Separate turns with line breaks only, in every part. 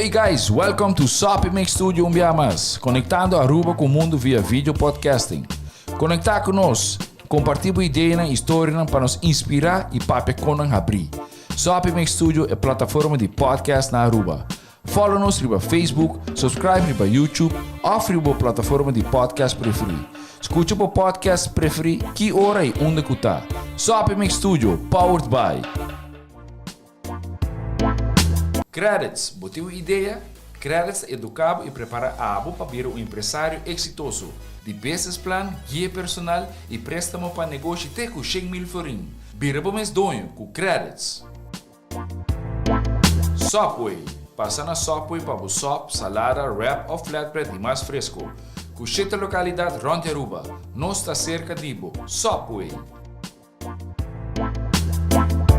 Hey guys, welcome to Soppy Mix Studio un bia mas, conectando Aruba cu mundo via video podcasting. Conecta cu nos, comparti bo ideanan y storianan pa nos inspira y papia con nan habri. Soppy Mix Studio e plataforma di podcast na Aruba. Follow nos riba Facebook, subscribe riba YouTube of riba bo plataforma di podcast preferi. Scucha bo podcast preferi ki ora y unda cu ta. Soppy Mix Studio, powered by. Credits, Bo tin un idea? Credits ta educa bo y prepara abo pa bira un empresario exitoso. Di business plan, guia personal y prestamo pa negoshi te cu 100,000 florin. Bira bo mes doño cu Credits. Subway, Pasa na Subway pa bo sop, salada, wrap of flatbread di mas fresco. Cu shete localidad rond di Aruba. Nos ta cerca di bo. Subway!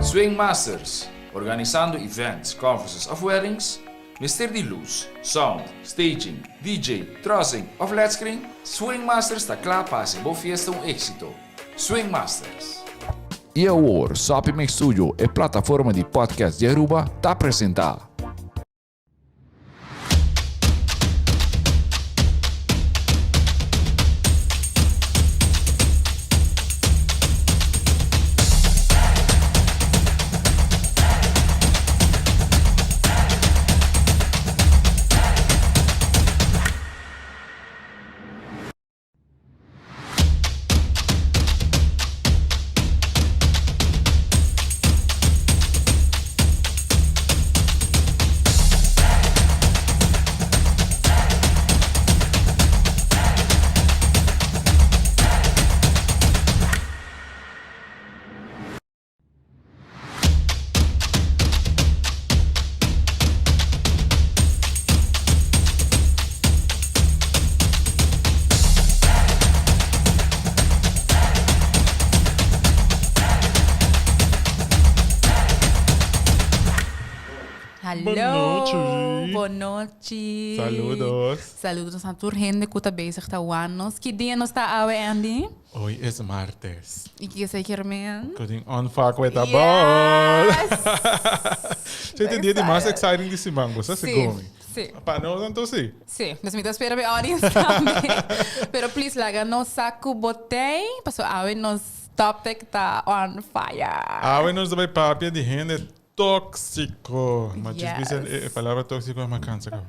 Swing Masters, Organisando events, conferences of weddings? Mester di luz, sound, staging, DJ, trussing of led screen? Swing Masters ta cla pa haci bo fiesta un exito. Swing Masters. Y awor, Soppy Mix Studio, e plataforma di podcast di Aruba, ta presenta.
Hallo, bon nochi.
Saludos.
Saludos na tur hende ku ta bezig ta wak nos. Ki dia nos ta awe, Andy?
Hoy es martes.
Y ki esei kier men?
Ku tin unfuck with a ball.
Yes!
Esei ta e dia di mas exciting di siman, bo sa segun mi.
Si.
Pa nos anto si.
Si, dus mi ta spera pa e audience tambe. Pero please laga nos sa ku bo tei, pasobra awe nos topic ta on fire.
Awe nos ta bai papia di hende Tóxico. Ma djis bisa e palabra tóxico a cansa caba.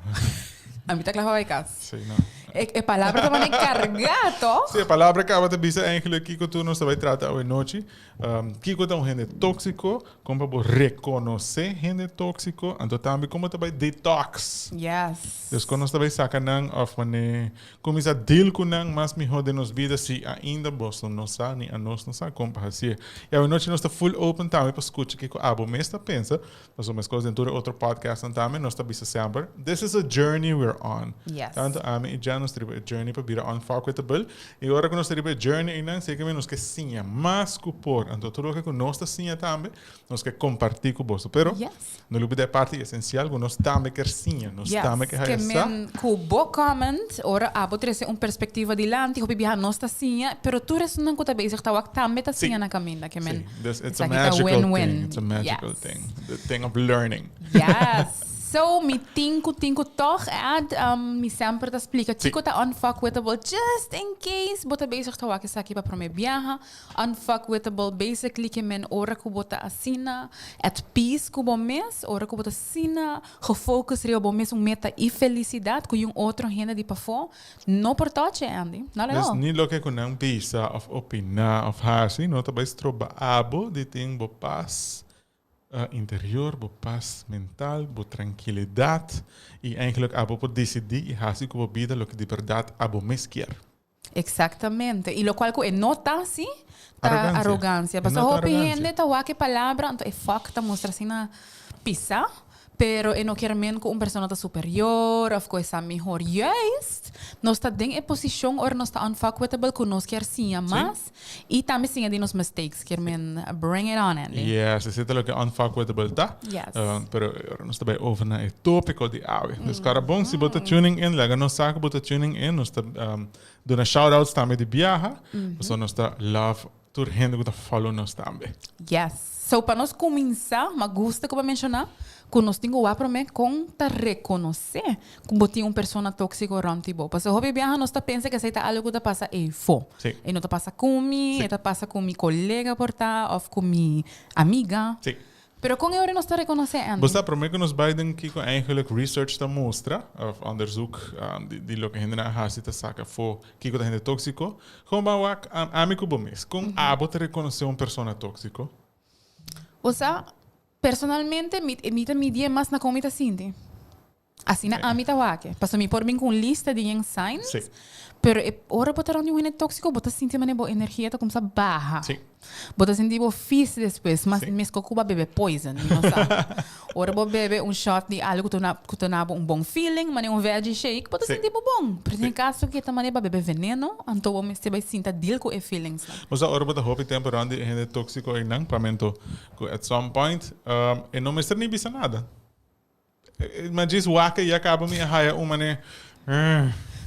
A mi ta kla pa bai cas.
Sí, no.
E, e palabra ta mane carga, toch?
Sí, e palabra caba ta bisa eigenlijk kiko tur nos ta bai trata awe nochi. Um, kiko ta un hende tóxico, kon pa bo reconoce hende tóxico, anto tambe como ta bai detox.
Yes.
Dus kon nos ta bai saca nan of mane Cuminsa deal cu nan mas miho den nos bida si ainda boso no sa ni anos no sa con pa hacié. Y awenochi nos ta full open tambe pa scucha kico abo mes ta pensa, pasobra mescos den tur e otro podcastnan tambe nos ta bisa semper, this is a journey we're on.
Yes.
Tanto ami y Jen nos ta riba e journey pa bira unfuckwithable y ora cu nos ta riba e journey eynan zeker nos ke siña mas cu por. Anto tur loke cu nos ta siña tambe nos ke comparti cu boso. Pero.
Yes.
No lubida e parti esencial cu nos tambe kier siña, nos
Yes,
tambe kier
ke
haya sa.
men cu bo comment, ora abo trece un perspectiva dilanti, hopi biaha nos ta siña, pero tur esunnan cu ta bezig ta wak tambe ta
Sí.
siña na caminda, ke men
Sí, dus it's a
esaki ta
magical thing,
win-win.
it's a magical
Yes.
thing, the thing of learning.
Yes. So, mi tin cu tin cu toch add, um, mi semper ta splica
Sí.
kico ta unfuckwithable, just in case bo ta bezig ta wak esaki pa prome biaha. Unfuckwithable basically ke men ora ku bo ta asina at peace ku bo mes, ora ku bo ta asina gefocus riba bo mes un meta i felisidat ku yun otro hende di pafó no por touch e Andy, not at
Dus
all.
ni loke ku nan bisa of opiná of hasi no ta bai stroba abo di tin bo pas interior, bo pas mental, bo trankilidat i eigenlijk abo por disidí i hasi ku bo bida loke di bèrdat abo mes kier.
Exactamente. Y locual cu e no ta así, ta
Arrogancia.
arrogancia.
E
Pasobra
no ta
hopi
arrogancia.
hende ta wak e palabra, anto e fuck ta mustra asina pisa, pero e no kier men cu un persona ta superior of cu e sa mihor. Juist, nos ta den e posicion ora nos ta unfuckwithable cu nos kier siña mas y tambe siña di nos mistakes. Kier men bring it on, Andy.
Yes, esei ta loke unfuckwithable ta.
Yes.
Pero ora nos ta bai over na e topico di awe. Dus kara bon, si bo ta tuning in, laga nos sa ku bo ta tuning in. Nos ta duna shoutouts tambe di biaha. Pasobra nos ta love tur hende ku ta follow nos tambe.
Yes. So pa nos kuminsá, m'a gusta ku bo a menshoná. Ku nos tin ku wak promé kon ta rekonosé ku bo tin un persona tóksiko rònt di bo. Pasobra hopi biaha nos ta pensa ku esei ta algu ku ta pasa eifó.
Sí.
E no ta pasa ku mi,
Sí.
e ta pasa ku mi kolega por ta òf ku mi amiga.
Sí.
Pero kon e ora nos ta rekonosé, Andy?
Bo sa, promé ku nos bai den kiko eigenlijk research ta mustra, òf onderzoek di di loke hendenan a hasi ta saka afó kiko ta hende tóksiko, gewoon ban wak ami ku bo mes. Kon abo ta rekonosé un persona tóksiko?
Bo sa, Personalmente mi mi ta midié mas na kon mi ta sinti. Asina ami ta wak. Pasobra mi por bin ku un lista di yen signs,
Sí.
pero e ora bo ta rond di un hende tóksiko bo ta sinti manera bo energia ta kumsa baha.
Sí.
Bo ta sinti bo fis despues, mas
Sí.
meskos ku bo a bebe poison, mi no sa. Ora bo bebe un shot di algu ku ta ku ta duna bo un bon feeling, manera un veggie shake, bo ta
Sí.
sinti bo bon. Pero den
Sí.
e kaso ku e ta manera bo a bebe veneno, anto bo mester bai sinta deal ku e feelingsnan.
Bo sa ora bo ta hopi tempu rond di e hende tóksiko einan, pamento Cu at some point e no mester ni bisa nada. Ma djis wak e ya caba mi a haya un mane.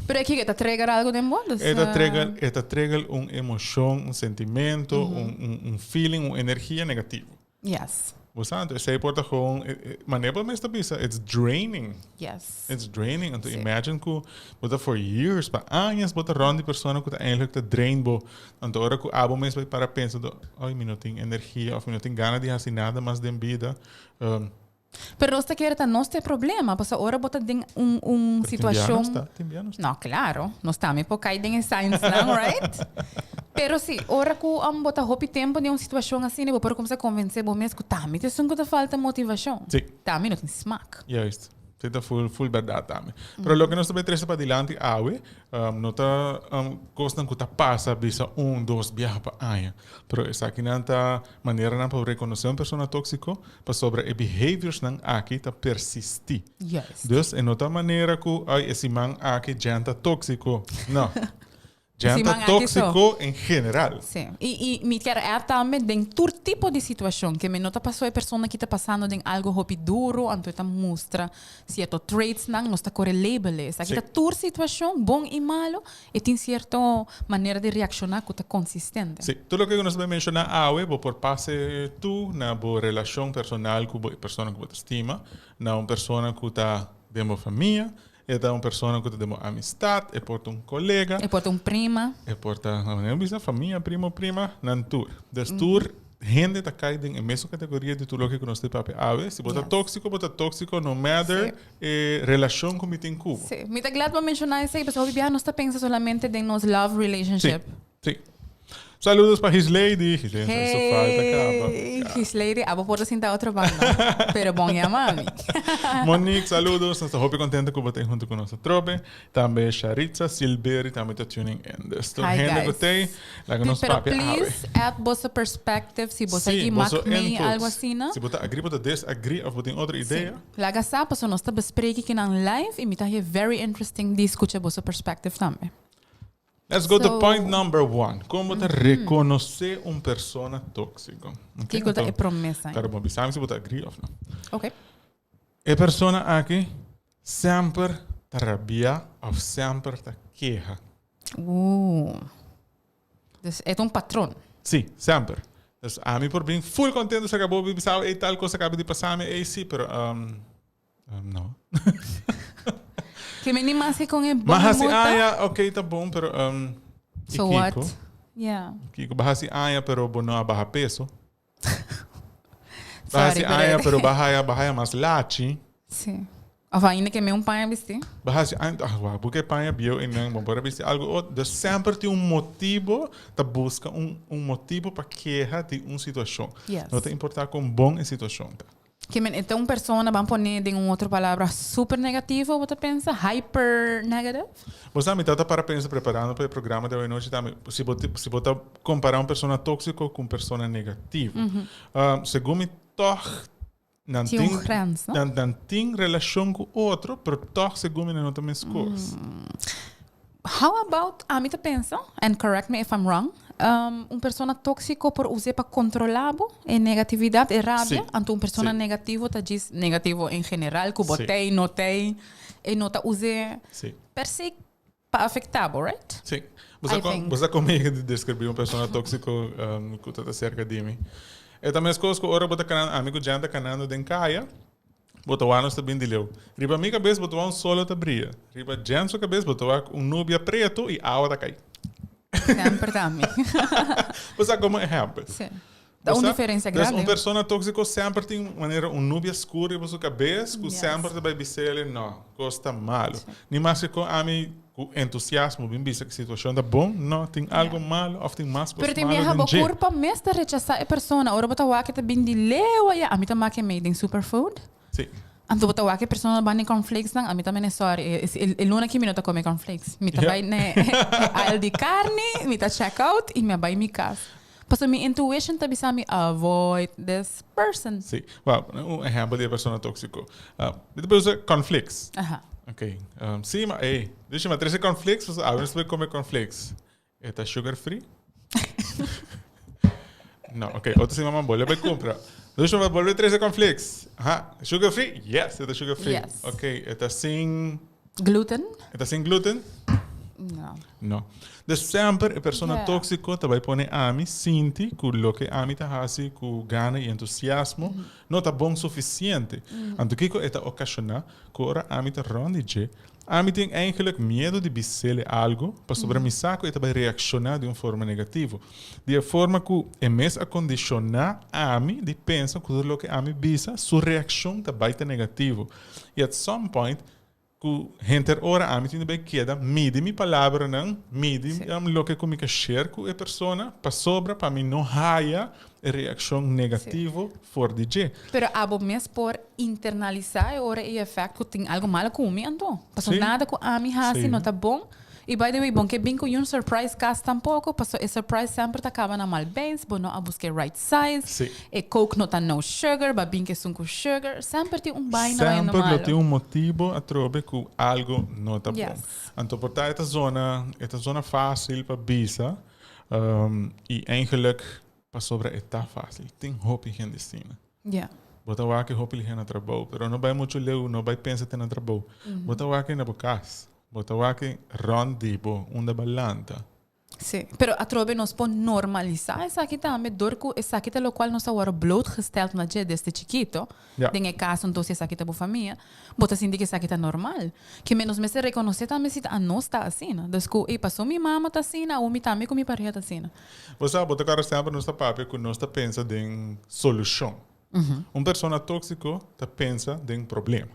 Pero e kiko e ta trigger algo den bo? Dus,
E ta trigger, e ta trigger un emocion, un sentimento, un, un, un feeling, un energia negativo.
Yes.
Bo sa, anto esey por ta gewoon, mane bo mes ta bisa, it's draining.
Yes.
It's draining. Anto
Sí.
imagine cu bo ta for years, pa añas bo ta rond di persona cu ta eigenlijk ta drain bo. Anto ora ku abo mes bai para pensa do, ay mi no tin energia of mi no tin gana di hasi nada mas den bida. Um,
Pero nos ta kere ta nos ta e problema, pasobra ora bo ta den un un
pero tin bia
situacion.
nos ta, tin bia nos ta.
No, claro, nos tambe por cay den e signs nan, right? Pero si, ora cu um, bo ta hopi tempo den un situacion asina, bo por cuminsa convence bo mes cu tambe ta esun cu ta falta motivacion.
Sí.
Tambe no tin smaak.
Juist. Si ta full, full berdad tambe. Pero loke nos ta bay trece padilanti awe, um, no ta um, cosnan cu ta pasa bisa un, dos biaha pa aña. Pero esakinan ta maneranan pa reconoce un persona toxico, pasobra e behaviorsnan aki ta persisti.
Juist.
Dus e no ta manera cu, ay, e siman aki Jan ta toxico. No. Jan ta tóxico en general.
Sí. Y, y mi kier add tambe den tur tipo di situacion, ke mi no ta paso e persona ki ta pasando den algo hopi duro, anto e ta mustra cierto traits nan, nos ta core label e. Esaki ta tur situacion, bon y malo, e tin cierto manera di reacciona cu ta consistente.
Sí. Tur loke cu nos ta bay menciona awe, bo por pase tu na bo relacion personal cu bo e persona cu bo ta stima, na un persona cu ta den bo famia, E ta un persona cu ta den bo amistad, e por ta un colega.
E por ta un prima.
E por ta, manera bisa, famia, primo, prima, nan tur. Dus tur hende ta cay den e mesun categoria di tur loke cu nos ta papia awe. Si bo ta toxico, bo ta toxico no matter e relacion cu mi tin cu bo.
Sí. Mi ta glad bo menciona esey, pasobra hopi biaha nos ta pensa solamente den nos love relationship.
Sí. Sí. Saludos pa His Lady. His Lady hey, su falta caba.
His Lady, abo por sinta otro banda. Pero bon ya mami.
Monique, saludos. Nos ta hopi contento cu bo ta junto cu nos atrobe. Tambe Sharitza Silberi tambe ta tuning in. Dus tur hende cu tey, laga nos
Pero
papia awe.
please add boso perspective si bo sa
Sí,
y
boso
mak mee
inputs.
algo asina.
Si bo ta agree, bo ta disagree of bo tin otro idea.
Sí. Laga sa paso nos ta bespreken kinan live y mi ta haya very interesting di scucha boso perspective tambe.
Let's go to
So-
point number one. Kon bo ta rekonosé un persona tóksiko? Ok,
Kiko ta
anto,
e promesa?
Claro, bo bisa mi si bo ta agree of no.
Ok.
E persona aki semper ta rabia of semper ta keha.
Ooh. Dus e ta un patron.
Sí, semper. Dus ami por bin full contento sa bo bisa, ey tal cosa acaba di pasami, ey sí, pero um, Um, no.
Que me ni mas que con e bon
Maar hasi
multa.
aña, ok, ta bon, pero um, y
So what?
Kiko?
Yeah.
Kiko, ba hasi aña, pero bo no a baja peso. Ba
Sorry,
hasi aña,
pero...
pero ba haya, ba haya mas lachi.
Sí. Of ainda que me un paña bisti.
Ba hasi aña, ah, wak, porque paña bieu en nan, bon, por bisti algo otro. Dus semper tin un motibo, ta busca un, un motibo pa keha di un situacion.
Yes.
No ta importa con bon e situacion ta.
Ke men e ta un persona, ban pone den un otro palabra, super negativo, bo ta pensa? Hyper negative?
Bo sa, mi tata para pensa preparando pa e programa di awenochi tambe, si bo si bo ta compara un persona toxico cu un persona negativo. Segun mi toch nan
Tin un
tin
grens, no?
nan nan tin relacion cu otro, pero toch segun mi nan no ta mescos.
How about, ami ta pensa, and correct me if I'm wrong, um, un persona tóxico por us'é pa controla bo, e negatividad, e rabia,
Sí.
anto un persona
Sí.
negativo ta djis negativo en general, cu bo
Sí.
tei, no tei, e no ta us'é
Sí.
per se pa afecta bo, right?
Sí. Bo sa
I
con,
think.
bo sa con mi di describi un persona tóxico um, cu ta ta cerca di mi. E ta mescos cu ora bo ta canando, ami cu Jan ta canando den caya, Bo ta wak nos ta bin di leu. Riba mi kabes bo ta wak un solo ta bria. Riba Jen su kabes bo ta wak un nubia pretu i awa ta kai.
Semper ta mi.
Bo sa komo ehèmpel.
Sí. Ta un diferensia grandi.
Un persona tóksiko semper tin manera un nubia skur riba su kabes ku semper ta bai bis'el no, kos ta malu. Ni maske kon ami ku entusiasmo bin bisa ku situashon ta bon, no, tin algu malu òf tin mas kos
Pero tin
malu
biaha
den
bo
dje.
kurpa mes ta rechasá e persona. Ora bo ta wak e ta bin di leu aya. Ami ta make mei den superfood.
Sí.
Anto bo ta wak e persona banda e cornflakesnan, ami ta mene sorry, e luna aki mi no ta come cornflakes. Mi ta bai na e aisle di carni, mi ta check out y mi a bai mi cas. Pasobra mi intuition ta bisa mi avoid this person.
Sí. Well, un ehempel di e persona toxico. Mi ta por usa cornflakes.
Aha.
Ok. Sí, ma ey, dici ma trece cornflakes, pasobra awe nos ta bai come cornflakes. E ta sugar free? No, ok. Otro siman man bolbe bai cumpra. Dus man bolbe trece cornflakes. Aha. Sugar free? Yes, e ta sugar free.
Yes.
Ok, e ta sin...
Gluten?
E ta sin gluten?
No.
No. Dus semper e persona tóxico ta bai pone ami sinti cu loke ami ta haci cu gana y entusiasmo no ta bon suficiente. Anto kico e ta ocasiona? Cu ora ami ta rond di dje, Ami tin eigenlijk miedu di bis'el algu pasobra mi sa ku e ta bai reakshoná di un forma negativo. Di e forma ku e mes a kondishoná ami di pensa ku tur loke ami bisa, su reakshon ta bai ta negativo. I at some point ku henter ora ami tin di bai keda midi mi palabranan, midi loke ku mi ke share ku e persona pasobra pa mi no haya e reakshon negativo for di dje.
Pero abo mes por internalisá e ora e efèkt ku tin algu malo ku mi anto. Pasobra nada ku ami hasi no ta bon. I by the way, bon ke bin ku yun surprise kas tampoko, pasobra e surprise semper ta kaba na mal beins, bo no a buska e right size, e coke no ta no sugar, bo a bin ku esun ku sugar. Semper tin un baina bayendo
Semper lo
malo.
tin un motibo atrobe ku algu no ta bon. Anto por ta e ta zona, e ta zona fásil pa bisa, i eigenlijk Pasobra e ta fácil. Tin hopi hende asina.
Ja.
Bo ta wak e hopi lihe na trabou, pero no bai muchu leu, no bai pensa te na trabou. Bo ta wak e na bo kas. Bo ta wak e rònt di bo, unda bo a lanta.
Sí, pero atrobe nos por normalisá esaki tambe dor ku esaki ta lokual nos a wòrdu blootgesteld na dje desde chikito.
Ja.
Den e kas anto si esaki ta bo famia, bo ta sinti ku esaki ta normal. Ke men nos mester rekonosé tambe si ta anos ta asina. Dus ku, ey, paso mi mama ta asina, awo mi tambe ku mi pareha ta asina.
Bo sa, bo ta kòrda semper nos ta papia ku nos ta pensa den solushon. Un persona tóksiko ta pensa den problema.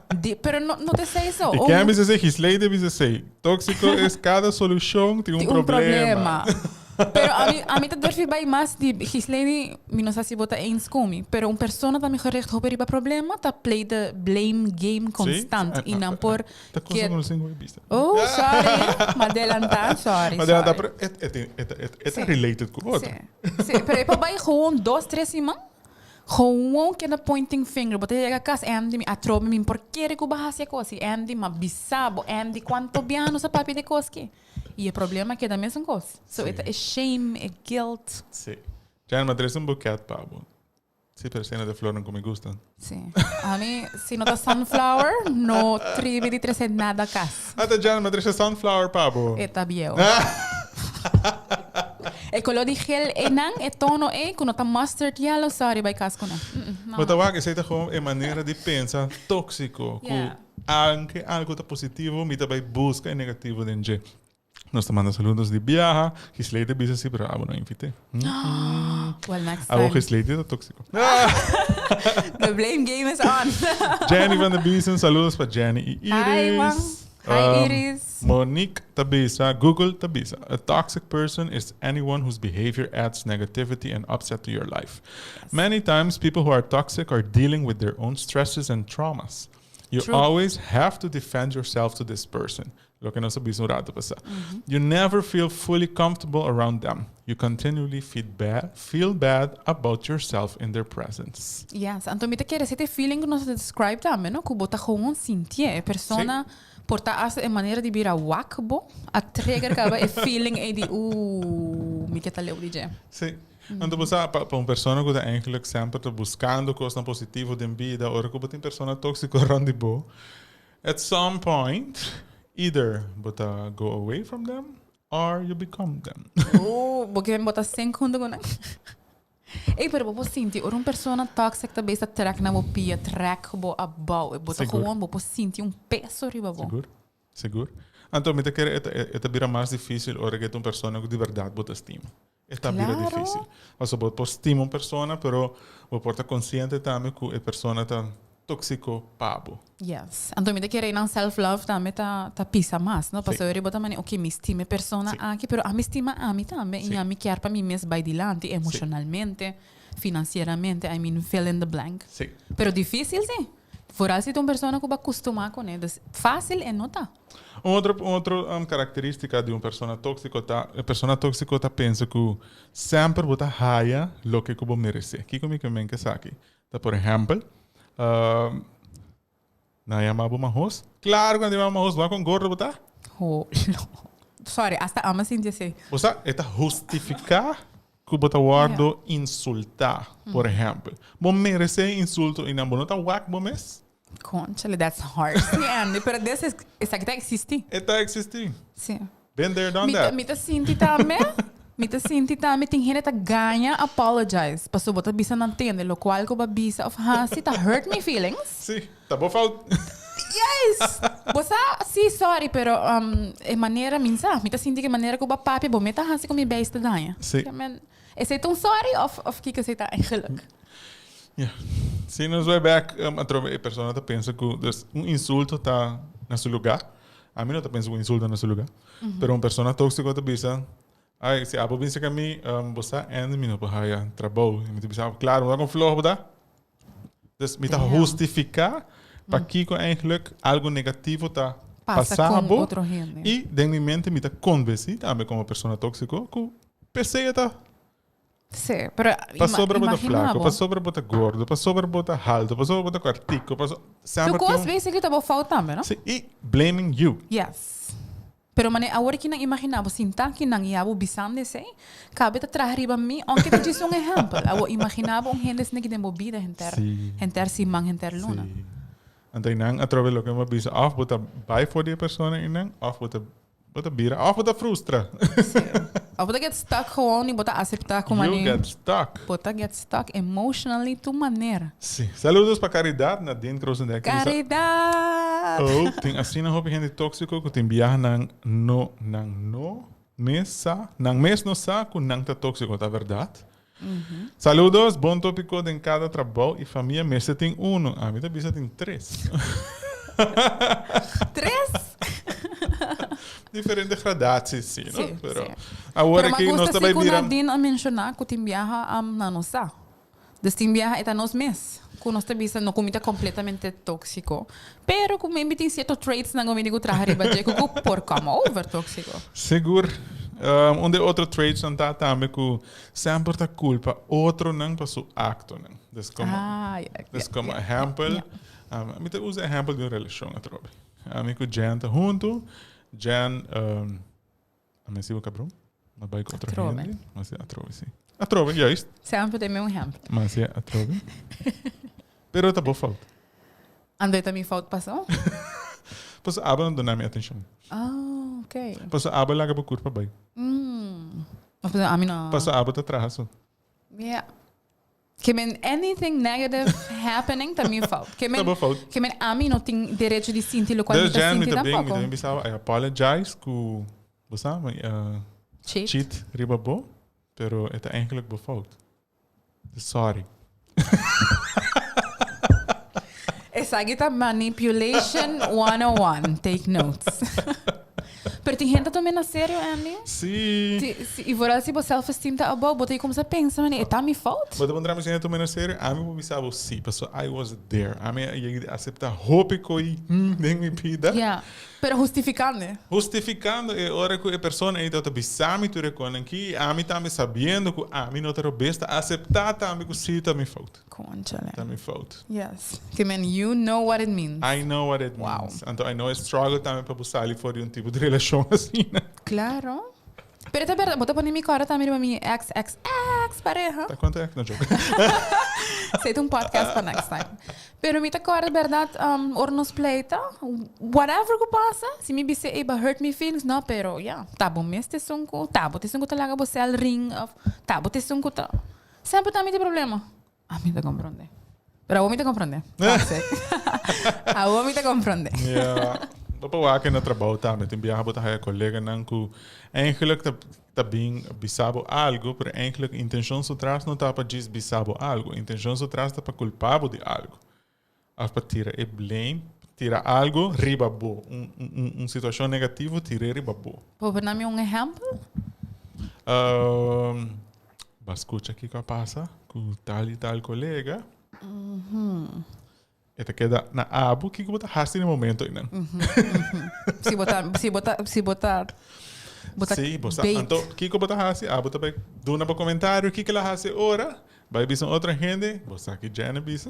Di, pero no, no ta esei so.
I ken a bisa esei? Gisley ta bisa esei. Tóksiko es kada solushon tin un
Tin un
problema.
problema. Pero ami, ami ta durfi bai mas di Gisley, mi no sa si bo ta eens ku mi, pero un persona ta mihor richt hopi riba problema ta play the blame game constant i nan por
Ta cosa ku no sin hopi bista.
Oh, sorry. Ma delantá, sorry,
Ma delantá,
sorry.
pero e, e, e, e, e ta related ku otro.
Sí, sí, pero e por bai gewoon dos, tres siman, gewoon keda pointing finger. Bo ta yega kas, Andy, mi atrobe mi por kere ku bo a hasi e kos. I Andy, m'a bisa bo, Andy, kuantu biaha nos a papia di e kos aki? I e problema keda mesun kos. So e ta e shame, e guilt.
Sí. Jan, m'a trese un buket pa bo. Sí, pero esei no ta e flornan ku mi gusta.
Sí. Ami, si no ta sunflower, no tribi di trese nada kas.
Ata Jan, mi a trese sunflower pa bo.
E ta bieu. E koló di gel einan, e tono ei, ku no ta mustard yellow, sorry, bai kas ku nan.
Bo ta wak, esei ta gewoon e manera di pensa tóksiko, ku aunke algu ta positivo, mi ta bai buska e negativo den dje. Nos ta manda saludos di biaha. Gisley ta bisa si, pero abo no invité.
Well, next
Abo
time.
Gisley ta tóxico.
The blame game is on.
Jenny van der Biesen, saludos pa Jenny y Iris.
Hi, Juan. Hi, Iris.
Monique ta bisa, Google ta bisa, a toxic person is anyone whose behavior adds negativity and upset to your life. Many times people who are toxic are dealing with their own stresses and traumas. You always have to defend yourself to this person. Loke nos a bisa un rato pasá. You never feel fully comfortable around them. You continually feel bad, feel bad about yourself in their presence.
Yes, anto mi ta kere esei ta e feeling ku nos a describe tambe, no? Ku bo ta gewoon sintié. E persona por ta hasta e manera di bira wak bo a trigger kaba e feeling ei di ooh, mi ke ta leu di dje.
Sí. Anto bo sa, pa un persona ku ta eigenlijk semper ta buskando kosnan positivo den bida, ora ku bo tin persona tóksiko rònt di bo, At some point, either bo ta go away from them or you become them.
Oh, bo ke bo ta sink hunto ku nan. Ey, pero bo por sinti ora un persona toxic ta bes ta trek na bo pia, trek bo abou. E bo ta
Sigur.
gewoon, bo por sinti un peso riba bo.
Sigur, sigur. Anto mi ta kere e ta e ta bira mas dificil ora ke ta un persona ku di berdad bo ta stima. E ta bira
Claro.
dificil. Pasobra bo por stima un persona, pero bo por ta consciente tambe ku e persona ta toxico pa bo.
Yes. Anto mi ta kere nan self love tambe ta ta pisa mas, no?
Sí.
Pasobra riba ta mane, ok, mi stima e persona
Sí.
aki, pero ami stima ami tambe
Sí.
y ami kier pa mi mes bay dilanti emocionalmente, financieramente, I mean fill in the blank.
Sí.
Pero dificil si. Vooral si ta un persona cu bo a custuma cune, dus facil e no ta.
Un otro, un otro um, característica di un persona tóxico ta, e persona tóxico ta pensa cu semper bo ta haya loke cu bo merece. Kico mi ke men ke esaki? Ta por ehempel, nan yama bo mahos? Claro cu nan ta yama bo mahos, wak con gordo bo ta?
Ho, no. Sorry, hasta ama sinti así.
Bo sa, e ta hustifica cu bo ta wordo insulta, por ehempel. Bo merece e insulto y nan bo no ta wak bo mes?
Conchale, that's harsh. Sí, Andy, pero des es, esaki ta existi.
E ta existi.
Sí.
Been there, done
Mi ta,
that.
mi ta sinti tambe, mi ta sinti tambe tin hende ta gaña apologize pasobra bo ta bisa nan tende locual cu bo a bisa of haci ta hurt mi feelings.
Sí, ta bo fout.
Yes! Bo sa, sí, sorry, pero um, e manera, mi sa, mi ta sinti cu e manera cu bo a papia, bo me ta haci cu mi beis ta daña.
Sí.
Ke men, esey ta un sorry of, of kico esey ta eigenlijk?
Ja. Si nos bai bek, um, atrobe e persona ta pensa cu, dus un insulto ta na su lugar. Ami no ta pensa cu un insulto na su lugar. Pero un persona toxico ta bisa, ay, si abo bin cerca mi, um, bo sa Andy mi no por haya trabou. Y mi ta bisa, claro, bo ta con floho bo ta. Dus mi ta
Damn.
hustifica pakico eigenlijk algo negativo ta
Pasa
pasa
con
bo.
otro hende.
Y den mi mente mi ta convenci tambe como persona toxico cu p'esey e ta
Sí, pero
Pasobra bo ta
imagina
flaco,
bo.
pasobra bo ta gordo, pasobra bo ta halto, pasobra bo ta cuartico, paso
Tu
semper
cos
tin un
basically ta bo fout tambe, no?
Sí, y blaming you.
Yes. Pero mane awor ki nan imagina bo sinta ki nan ya bo bisando esey, cabe ta traha riba mi, aunke ta djis un ehempel. Awor imagina bo un hende asina ki den bo bida henter,
Sí.
henter siman, henter luna.
Sí. Anto einan atrobe loke mi a bisa, of bo ta bay for di e persona einan, of bo ta Bo ta bira of bo ta frustra.
Sí. Of bo ta get stuck gewoon y bo ta acepta cu
You
mane.
get stuck.
Bo ta get stuck emotionally tu manera.
Sí. Saludos pa Caridad, Nadine Krosendijk.
Caridad!
Oh, tin asina hopi hende tóxico cu tin biaha nan no, nan no mes sa, nan mes no sa cu nan ta tóxico, ta verdad? Saludos, bon tópico den cada trabou y famia mester tin uno. Ami ta bisa tin tres.
Tres?
Diferente gradaties, sí, no?
Sí,
Pero
sí.
awor
Pero
aki
me
nos
gusta
ta
si
bai
cu
bira.
Nadine a menciona cu tin biaha um, na nos sa. Dus tin biaha e ta nos mes. Cu nos ta bisa no cu mi ta completamente toxico. Pero cu maybe tin cierto traits nan cu mi tin cu traha riba dje cu cu por come over toxico.
Sigur. Um, un de otro traits nan ta tambe cu semper ta culpa otronan pa su actonan. Dus como,
Ah, ja,
dus
ja,
como
ja,
ehempel,
ja.
um, mi ta usa ehempel di un relacion atrobe. Ami cu Jen ta hunto. Jen, um, A mi sigo cabron. Ma bai cu otro
Atrobe.
hende. Ma si atrobe, si. Atrobe, juist.
Semper den mi ehempel.
Ma si atrobe. Pero ta bo fout.
Ando ta mi fout paso?
Paso abo no duna mi atencion.
Ah, ok.
Paso abo laga bo curpa bai.
Mm. Of ami no.
Paso abo ta traha so.
Yeah. Ke men anything negative happening ta mi fout. Ke men,
Ta bo fout.
ke men ami no tin derecho di sinti locual mi
Dus
ta
Jen, mi
sinti
ta bin, mi
tampoco.
ta bin bisa I apologize ku, bo sa, mi uh,
Cheat.
cheat riba bo, pero e ta eigenlijk bo fout. Dus sorry.
Esaki ta manipulation 101. Take notes. Pero tin hende ta tuma na serio, Andy.
Sí.
Si, si, y vooral si bo self-esteem ta abou, bo ta cuminsa pensa, mane, e ta mi fout?
Bo ta puntra mi si hende tuma na serio? Ami por bisa bo sí, pasobra I was there. Ami a yega di acepta hopi ko'i den mi bida.
Ja, pero hustificando.
Hustificando e ora cu e persona ei tabata bisa mi tur e konan aki, y ami tambe sabiendo cu ami no ta robes, ta acepta tambe cu sí ta mi fout.
Conchale.
Ta mi fout.
Yes. Ke men you know what it means.
I know what it
Wow.
means. Anto I know e struggle tambe pa bo sali for di un tipo di relacion asina.
Claro. Pero ta berdad, bo ta pone mi cora tambe riba mi ex, ex, ex pareha.
Ta cuanto ex? No joke.
Esey ta un podcast pa next time. Pero mi ta corda berdad, um, ora nos pleita, whatever cu pasa, si mi bisa ey ba hurt mi feelings, no, pero ya, ta bo mes t'esun cu, ta bo t'esun cu ta laga bo cel ring of ta bo t'esun cu ta. Semper ta mi tin problema. Ami ta comprende. Pero awor mi ta comprende. Toxic. Awor mi ta comprende.
Ja. Bo por wak na trabou tambe. Tin biaha bo ta haya coleganan cu eigenlijk ta ta bin bisa bo algo, pero eigenlijk intencion su tras no ta pa djis bisa bo algo. Intencion su tras ta pa culpa bo di algo. Of pa tira e blame, tira algo riba bo. Un, un, un situacion negativo tir'é riba bo.
Por por nami un ehempel?
Um, ba scucha kico a pasa cu tal y tal colega. E ta keda na abo kico bo ta haci na e momento einan.
Si bo ta, si bo ta, si bo ta, bo ta
Sí, bo sa.
bait.
Anto, kico bo ta haci? Abo ta bay duna bo comentario kico el a haci ora. Bai bisa un otro hende, bo sa ki Jenny bisa.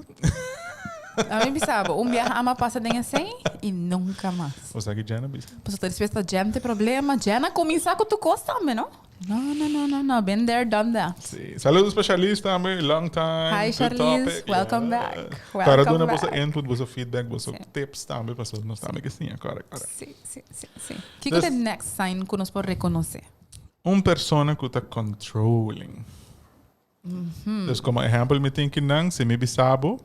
Ami bisa bo, un biaha ama pasa den esei y nunca mas.
Bo sa ki Jenny bisa.
Pasobra despues ta Jen te problema. Jen a cuminsa cu tur cos tambe, no? No, no, no, no, no. Been there, done that.
Sí. Saludos pa Charlize tambe, long time.
Hi
Good
Charlize,
topic.
welcome
Yeah.
back.
Para
Welcome
duna boso
back.
input, boso feedback, boso
Sí.
tips tambe, pasobra nos tambe ke siña. Correct, correct.
Sí, sí, sí, sí. Kiko
Dus
ta e next sign cu nos por reconoce?
Un persona cu ta controlling. Dus como ehempel mi tin kinan, si mi bisa bo,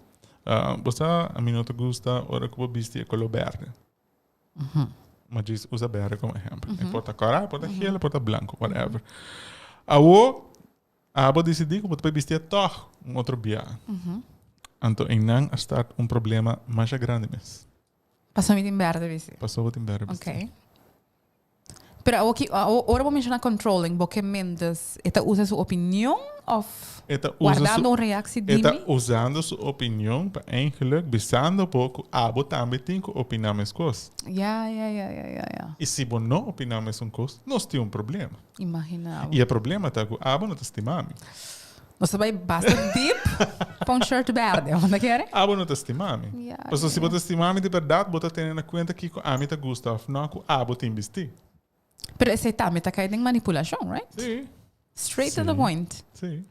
bo sa ami no ta gusta ora cu bo bisti e color berde. Ma djis usa berde como ehempel. E por ta cora, e por ta geel, e por ta blanco, whatever. Awo, abo dicidi cu bo ta bay bisti e toch un otro bia. Anto eynan a start un problema masha grandi mes.
Pasobra mi tin berde bisti.
Pasobra bo tin berde bisti.
Okay. Pero awo ki, ora bo menciona controlling, bo ke men dus e ta usa su opinion of
E ta usa su,
wardando un reactie di
e ta
mi?
usando su opinion pa eigenlijk bisando bo cu abo tambe tin cu opina mescos.
Ja, ja, ja, ja, ja, ja.
Y si bo no opina mesun cos, nos tin un problema.
Imagina bo.
Y e problema ta cu abo no ta stima mi.
Nos ta bai basta deep pa un shirt berde, bo ta kere?
Abo no ta stima mi.
Ja,
Pasobra si
ja.
bo ta stima mi di berdad, bo ta tene na cuenta kico ami ta gusta of no cu abo tin bisti.
Pero esei tambe ta cay den manipulacion, right?
Sí.
Straight to the
Sí.
point.
Sí.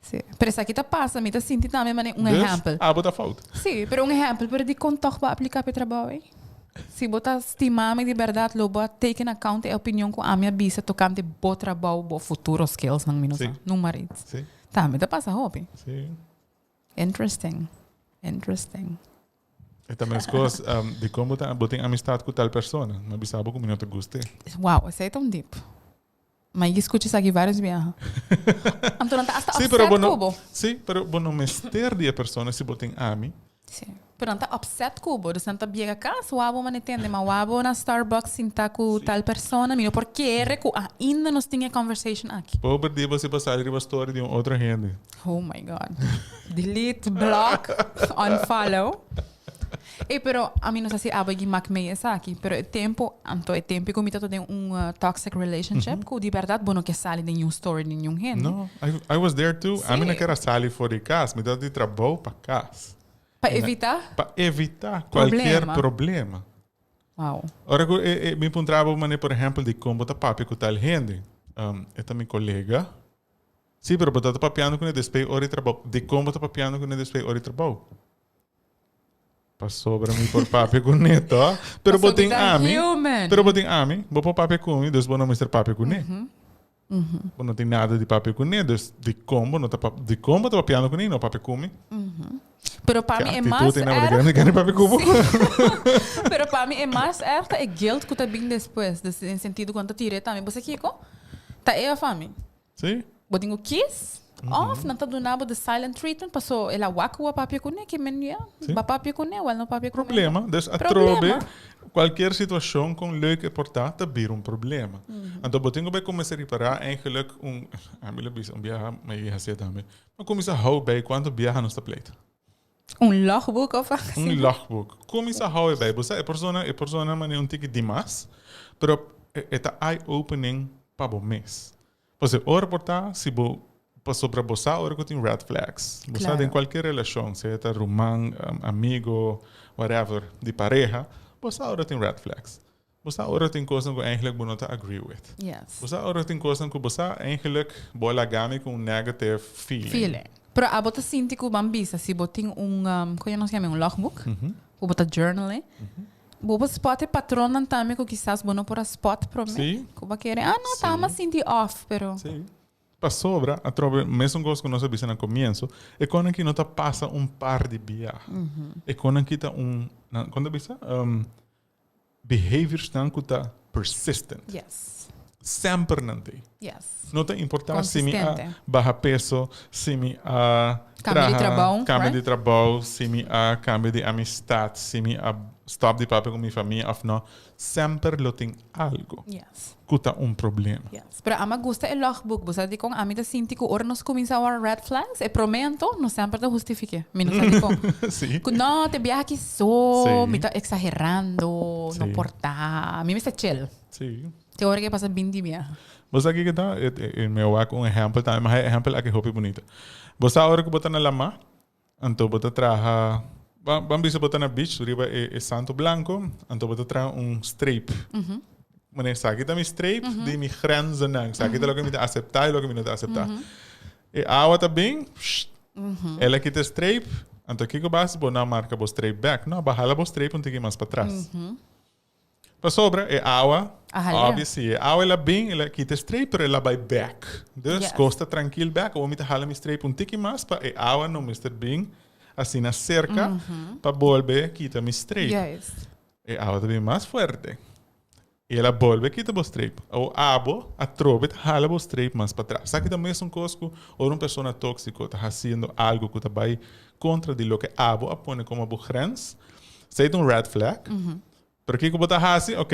Sí. Pero esaki ta pasa, mi ta sinti tambe manera un
Dus,
ehempel.
abo ta fout.
Sí, pero un ehempel, pero dicon toch bo a aplica p'e trabao ei? Si bo ta stima mi di berdad, lo bo a take in account e opinion cu ami a bisa tocante bo trabao, bo futuro skills nan mi no sa, numa rit. Tambe ta pasa hopi. Interesting, interesting.
E ta mescos dicon bo ta bo tin amistad cu tal persona, mi a bisa bo cu mi no ta gust'e.
Wow, esey ta un deep. Ma i scucha esaki varios biaha. Anto nan ta hasta
Sí, pero
upset
bo no,
cu bo.
sí, pero bo no mester di e persona si bo tin ami.
Sí. Pero nan ta upset cu bo. Dus nan ta biega cas, wou bo mane tende, ma wou bo na Starbucks sinta cu tal persona. Mi no por kere cu ainda nos tin e conversation aki.
Pober di bo si bo sali riba story di un otro hende.
Oh my God. Delete, block, unfollow. Ey, pero ami no sa si abo gi mak mee esaki, pero e tempo, anto e tempo ku mi tabata den un toxic relationship, ku di berdad bo no ke sali den niun story di niun hende.
No, I, I was there too. Ami no
Sí.
ker a sali for di kas, mi tabata di trabou pa kas.
Pa evita?
Pa evita cualkier
Problema.
problema.
Wow.
Ora ku e, e, mi puntra bo manera, por ehempel, di kon bo ta papia ku tal hende. E ta mi kolega. Sí, pero bo ta papiando kuné despues ora di trabou. Dikon bo ta papiando kuné despues ora di trabou? Pasobra mi por papia ku Neto. Pero bo tin ami. Pero bo tin ami. Bo por papia ku mi, dus bo no mester papia ku ne. Bo no tin nada di papia ku ne, dus dikon bo no ta papia, dikon bo ta papiando ku ne i no papia ku mi?
Pero pa mi e mas
erg. Mi kere papia ku bo.
Pero pa mi e mas erg ta e guilt ku ta bin despues. Dus den sentido ku nan ta tira e tambe. Bo sa kiko? Ta e of ami.
Sí.
Bo tin ku kies of nan ta duna bo the silent treatment paso el a wak ku a papia kuné ke men ya ba papia kuné o el no papia kuné.
Problema. Dus atrobe cualkier situacion con leuk e por ta, ta bira un problema. Anto bo tin ku bai kuminsá ripará eigenlijk un, ami lo bisa un biaha mi a hasié tambe, bo kuminsá hou bei kuantu biaha nos ta pleita.
Un logboek of asina?
Un logboek. Kuminsá hou e bei. Bo sa e persona, e persona manera un tiki dimas, pero e ta eye opening pa bo mes. Pasobra ora por ta si bo pasobra bo sa ora ku tin red flags. Bo sa den kualkier relashon, sea ta ruman, amigo, whatever, di pareha, bo sa ora tin red flags. Bo sa ora tin kosnan ku eigenlijk bo no ta agree with. Bo sa ora tin kosnan ku bo sa eigenlijk bo a laga mi ku un negative feeling.
Feeling. Pero abo ta sinti ku ban bisa si bo tin un, kon nos yama e, un logboek, ku bo ta journal-e, Bo por spot e patronnan tambe ku kisas bo no por a spot promé.
Sí.
Ku bo a kere, ah no, ta ama sinti off, pero.
Sí. Pasobra, atrobe, mesun kos ku nos a bisa na komienso, e konan ki no ta pasa un par di bia. E konan ki ta un, nan, kon ta bisa? Behaviorsnan ku ta persistent.
Yes.
Semper nan t'ei.
Yes.
No ta importá si mi a
Konsistente.
baha peso, si mi a
Kambia di
traha,
trabou,
kambia
right?
di trabou, si mi a kambia di amistat, si mi a stòp di papia ku mi famia òf no, semper lo tin algo
Yes.
ku ta un problema.
Yes. Pero ami a gusta e logboek. Bo sa dikon? Ami ta sinti ku ora nos kuminsá wak red flags, e promé anto nos semper ta hustifik'é. Mi no sa dikon.
Sí.
Ku no, te biaha aki so,
Sí.
mi ta eksaherando, no
Sí.
por ta. Mi mester chill.
Sí.
Te ora ke pasa binti biaha.
Bo sa kiko ta? E, e, e, mi a wak un ehèmpel tambe, ma e ehèmpel aki hopi bunita. Bo sa ora ku bo ta na lamá, Anto bo ta traha, ban bisa bo ta na beach riba e e santo blanco, anto bo ta traha un streep. Mane esaki ta mi streep di mi grenzennan, esaki ta loke mi ta acepta y loke mi no ta acepta. E awa ta bin, el a kita e streep, anto kiko bo hasi? Bo no a marca bo streep bek, no, bo a hala bo streep un tiki mas patras. Pasobra e awa, obviously, e awa el a bin, el a kita e streep, pero el a bai bek. Dus,
Yes.
kos ta trankil bek. Awor mi ta hala mi streep un tiki mas pa e awa no mester bin asina serka pa bolbe kita mi streep.
Juist.
E awa ta bin mas fuerte. I el a bolbe kita bo streep. Awor abo atrobe ta hala bo streep mas patras. Esaki ta mesun kos ku ora un persona tóksiko ta hasiendo algu ku ta bai kontra di loke abo a pone komo bo grens, esei ta un red flag. Pero kiko bo ta hasi? Ok,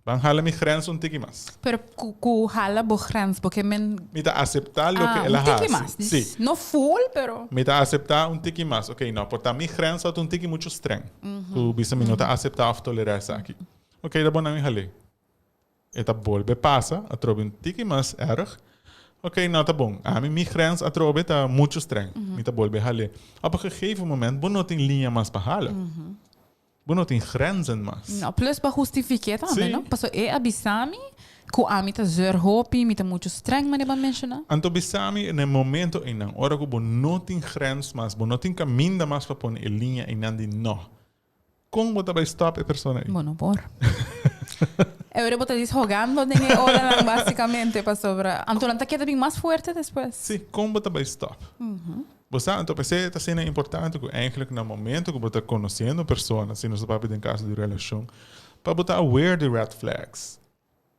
ban hala mi grens un tiki mas.
Pero ku ku hala bo grens bo ke men.
Mi ta aseptá loke
Ah,
el a
un tiki
hasi.
mas.
Sí.
No full, pero.
Mi ta aseptá un tiki mas. Ok, no, por ta mi grens a ta un tiki muchu streng. Ku bisa mi no ta aseptá òf tolerá esaki. Ok, ta bon, nan mi hal'é. E ta bolbe pasa, atrobe un tiki mas erg. Ok, no ta bon. Ami mi grens atrobe ta muchu streng. Mi ta bolbe hal'é. Op een gegeven moment bo no tin liña mas pa hala. Bo no tin grenzen mas.
No, plus pa hustifiké tambe,
Sí.
no? Paso e a bisa mi ku ami ta zeur hopi, mi ta muchu streng, manera bo a menshoná.
Anto bisa mi na e momento einan, ora ku bo no tin grens mas, bo no tin kaminda mas pa pone e liña einan di no, kon bo ta bai stòp e persona ei?
Bo no por. E ora bo ta deshogando den e olanan básicamente pasobra anto nan ta keda bin mas fuerte despues.
Sí, kon bo ta bai stòp? Bo sa, anto p'esei ta asina importante ku eigenlijk na momento ku bo ta konosiendo un persona, si nos ta papia den kaso di relashon, pa bo ta aware di red flags.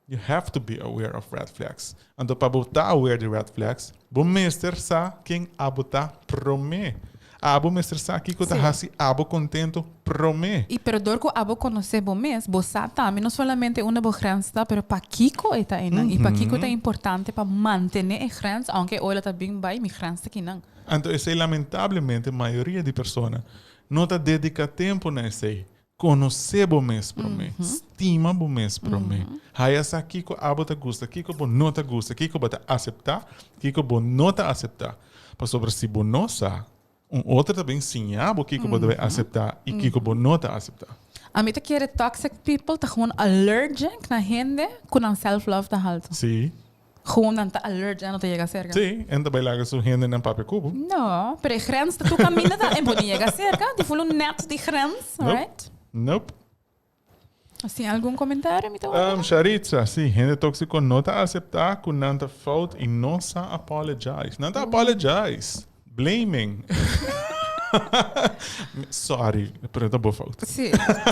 You have to be aware of red flags. Anto pa bo ta aware di red flags, bo mester sa ken abo ta promé. Abo mester sa kiko ta hasi abo kontento promé.
I pero dor ku abo konosé bo mes, bo sa tambe no solamente unda bo grens ta, pero pakiko e ta einan i pakiko ta importante pa mantené e grens, aunke e ola ta bin bai, mi grens ta kinan.
Anto esei lamentablemente mayoria di persona no ta dediká tempu na esei. Konosé bo mes promé, stima bo mes promé, haya sa kiko abo ta gusta, kiko bo no ta gusta, kiko bo ta aseptá, kiko bo no ta aseptá. Pasobra si bo no sa, un otro ta bin siña bo kiko bo debe aseptá i kiko bo no ta aseptá.
Ami ta kere toxic people ta gewoon allergic na hende ku nan self love ta haltu.
Sí.
Gewoon nan ta allergic, nan no ta yega serka.
Sí, en ta bai laga su hendenan papia ku bo.
No, pero e grens ta tur kaminda ta en bo ni yega serka, di ful un net di grens,
Nope.
right?
Nope.
Así algun comentario mi ta wak?
Sharitza, sí, hende tóxico no ta acepta cu nan ta fout y no sa apologize. Nan ta apologize. Blaming. Sorry, pero ta bo fout.
Sí,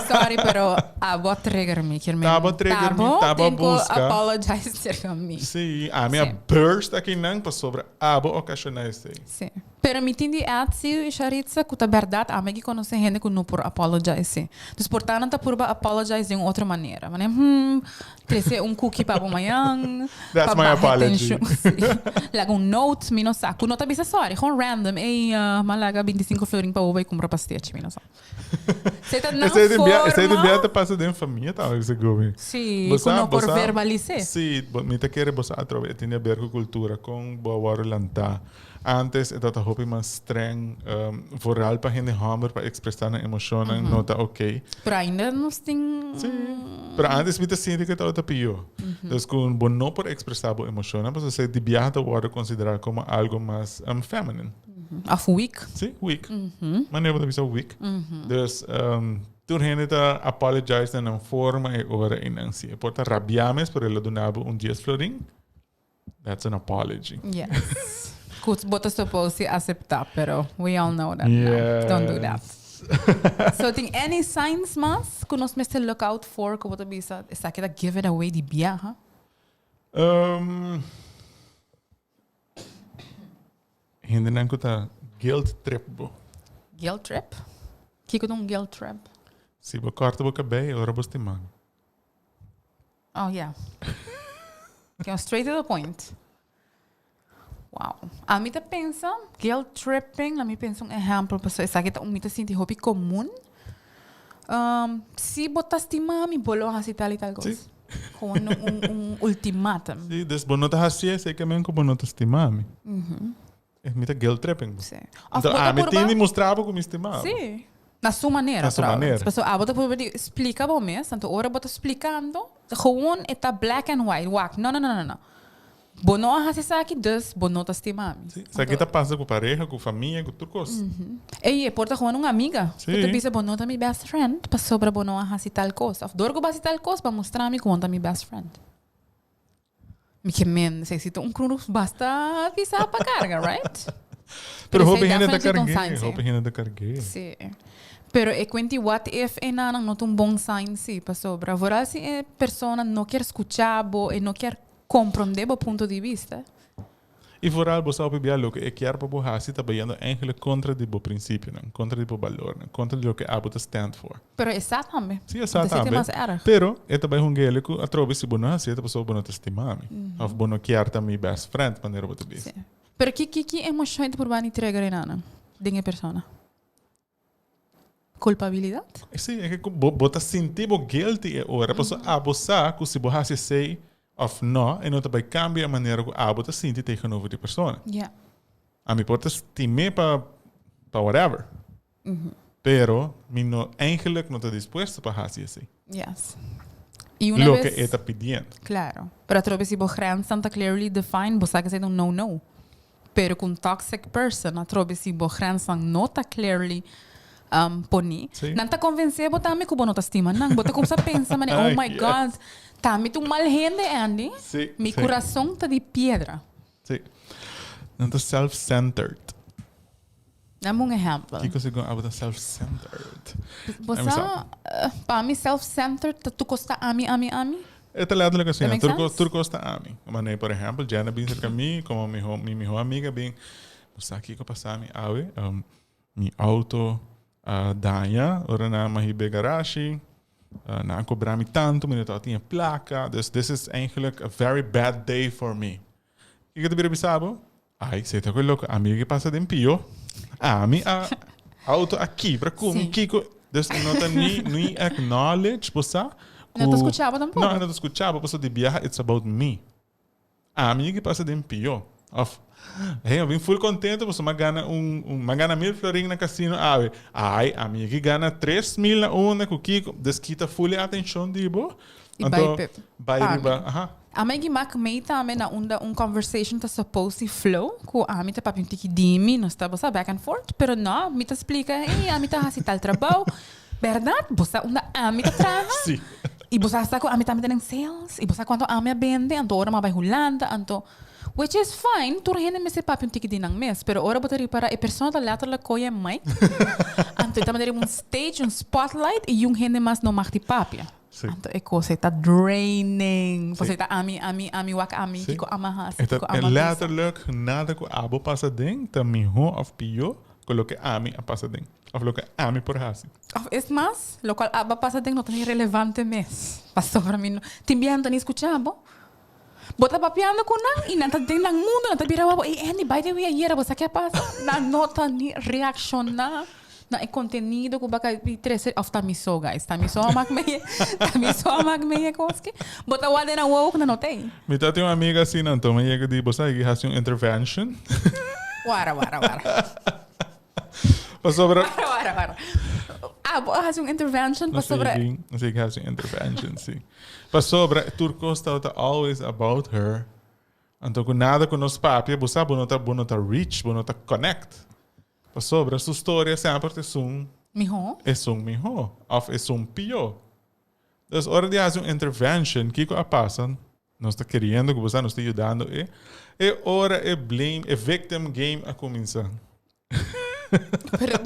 sorry, pero abo a trigger mi. Kier men,
Ta bo trigger mi, ta bo
ten cu
busca.
apologize cerca mi.
Sí, ami a
Sí.
burst aki nan pasobra abo ocasiona esey.
Sí. Pero mi tin di add si, Sharitza, cu ta berdad, ami aki conoce hende cu no por apologize si. Dus por ta nan ta purba apologize den un otro manera. Manera, hmm, trece un cookie pa bo mañan,
That's
pa
my
baha e
apology.
tension. Sí. Laga un note, mi no sa. Cu no ta bisa sorry, gewoon random. Ey, mi a laga binticinco florin pa bo bay cumpra pastechi, mi no sa. Esey ta nan
Esey di bia, esey di
forma.
bia ta pasa den famia tambe, segun mi.
Sí,
Bo
cu
sa,
no
bo
por
sa,
verbalis'é.
Sí, bo, mi ta kere bo sa atrobe e tin di haber cu cultura, con bo a wòrdu lantá. Antes e tabata hopi mas streng, vooral pa hende hòmber pa ekspresá nan emoshonnan no ta oké.
Pero ainda nos tin.
Sí, pero antes mi ta sinti ku e tabata pió. Dus ku bo no por ekspresá bo emoshonnan pasobra esei di biaha ta wòrdu konsiderá komo algu mas feminine.
Òf weak.
Sí, weak. Manera bo ta bisa weak. Dus tur hende ta apologize na nan forma e ora ei nan. Si e por ta rabiá mes pero el a duna bo un dies florin. That's an apology.
Yes. Ku bo ta supposed di acepta, pero we all know that. No, don't do that. So tin any signs mas ku nos mester look out for ku bo ta bisa esaki ta give it away di biaha?
Um, hendenan ku ta guilt trip bo.
Guilt trip? Kiko ta un guilt trip?
Si bo korta bo kabei, ora bo stima mi.
Oh yeah. Go straight to the point. Wow. Ami ta pensa, guilt tripping, ami pensa un ehempel, pasobra esaki ta un mi ta sinti hopi comun. Um, si bo ta stima mi, bo lo hasi tal y tal cos.
Sí.
Gewoon un, un ultimatum.
Sí, dus bo no ta hasi esei ke men ku bo no ta stima mi. E mi ta guilt tripping bo.
Sí. Of
Anto
bo ta
ami
purba
tin di mustra bo ku mi stima bo.
Sí. Na su manera
Na su
trouwens.
manera.
Pasobra abo ta purba di splika bo mes, anto ora bo ta splikando, gewoon e ta black and white, wak, no, no, no, no, no. Bo no a hasi esaki, dus bo no ta stima mi.
Sí, esaki ta pasa ku pareha, ku famia, ku tur kos.
Ey, e por ta gewoon un amiga ku ta
Sí.
bisa bo no ta mi best friend pasobra bo no a hasi tal kos. Of dor ku bo a hasi tal kos, bo a mustra mi ku bo no ta mi best friend. Mi ke men, esei ta un krus basta pisá pa karga, right?
Pero
Pero
hopi
esei
hende ta
definitely ta un
karg'é,
sign, sí.
hopi hende ta karg'é.
Sí. Pero e kuenti what if enanan no ta un bon sign sí, pasobra vooral si e persona no kier skuchá bo, e no kier komprondé bo punto di bista.
I vooral bo sa hopi bia loke e kier pa bo hasi ta bayendo eigenlijk kontra di bo prinsipionan, kontra di bo balornan, kontra di loke abo ta stand for.
Pero e sa tambe.
Si e sa
Esei ta
tambe.
mas erg.
Pero e ta bai hungele ku atrobe si bo no hasi e ta pasobra bo no ta stima mi. Of bo no kier ta mi best friend manera bo ta bisa.
Si. Pero ki ki ki emoshon e ta purba ni trigger enanan den e persona? Culpabilidad?
Sí, e ke bo, bo ta sinti bo guilty e ora, pasobra abo sa ku si bo hasi esei of no, e no ta bai kambia e manera ku abo ta sinti tegenover di persona.
Ja.
Ami por ta stim'é pa, pa whatever, pero mi no, eigenlijk no ta dispuesto pa hasi esei.
Yes. Y una
Loke
vez,
e ta pidiendo.
Claro. Pero atrobe si bo grensnan ta clearly defined, bo sa ke esei ta un no no. Pero ku un toxic person, atrobe si bo grensnan no ta clearly um, poni,
Sí.
nan ta convence bo tambe ku bo no ta stima nan. Bo ta kumsa pensa mane, oh my
Yes.
God, ta mi ta un mal hende, Andy.
Sí,
Mi
sí.
kurason ta di piedra.
Sí. Nan ta self-centered.
Dame un ehempel.
Kiko segun abo ta self-centered?
Bo sa, pa mi self-centered ta tur kos ta ami, ami, ami.
E ta letterlijk asina,
That
tur
make
kos,
sense?
tur kos ta ami. Manera, por ehempel, Jenna bin cerca mi, como miho, mi miho amiga bin, bo sa kiko pasa mi awe? Um, mi auto a daña ora nan a hiba e garashi, uh, nan a cobra mi tanto, mi no tabatin e placa, dus this is eigenlijk a very bad day for me. Kiko ta bira bisa bo? Ai, se ta koe loko. Ami ke pasa den pio. Ami a auto a kibra ku mi
Sí.
kiko. Dus no ta ni ni acknowledge bo sa.
No ta skucha bo tampoko.
No, no ta skucha bo pasobra di biaha it's about me. Ami ke pasa den pio. Of, hey, mi bin full contento pasobra mi a gana un, un mi a gana mil florin na casino awe. Ai, ami ke gana 3000 na unda ku kiko. Dus kita full e atencion di bo.
I
Anto,
bai pe
bai
pa mi.
riba, aha.
Ami ki mak mei tambe na unda un conversation ta supposed di flow, ku ami ta papia un tiki di mi, nos ta bo sa back and forth, pero no, mi ta splika, hey, ami ta hasi tal trabou, berdad? Bo sa unda ami ta traha?
Sí.
I bo sa hasta ku ami tambe ta den sales, i bo sa kuantu ami a bende, anto ora mi a bai Hulanda, anto, which is fine, tur hende mester papia un tiki di nan mes, pero ora bo ta ripara e persona ta letterlijk koe e mic, anto e ta manera un stage, un spotlight, i yun hende mas no mag di papia.
Sí.
Anto e kos ei ta draining.
Sí.
Pasobra ta ami, ami, ami wak ami,
Sí.
kiko ama hasi,
E ta
kiko ama bisa.
letterlijk nada ku abo pasa den ta mihó òf pió ku loke ami a pasa den òf loke ami por hasi.
Òf es mas, lokual abo a pasa den no ta ni relevante mes. Pasobra mi no tin biaha no ta ni skucha bo. Bo ta papiando ku nan i nan ta den nan mundo, nan ta bira wou, ey Andy, by the way ayera bo sa ke a pasa? Nan no ta ni reakshoná na e kontenido ku bo a di trese, òf ta mi so guys, ta mi so a mak mei, ta mi so a mak mei e kos aki. Bo ta wak den nan wowo ku nan no ta ey.
Mi ta tin un amiga asina, anto mi yega di bo sa ki hasi un intervention.
Wara, wara, wara.
Pasobra.
Wara, wara, wara. Ah, bo a hasi un intervention pasobra.
No sé ki hasi un intervention, sí. Pasobra tur kos tabata always about her. Anto ku nada ku nos papia, bo sa bo no ta, bo no ta reach, bo no ta connect. Pasobra su storia semper ta esun.
Mihó.
Esun mihó of esun pió. Dus ora di hasi un intervention, kiko a pasa? Nos ta keriendo ku bo sa, nos ta yudando e. E ora e blame, e victim game a kuminsá.
Pero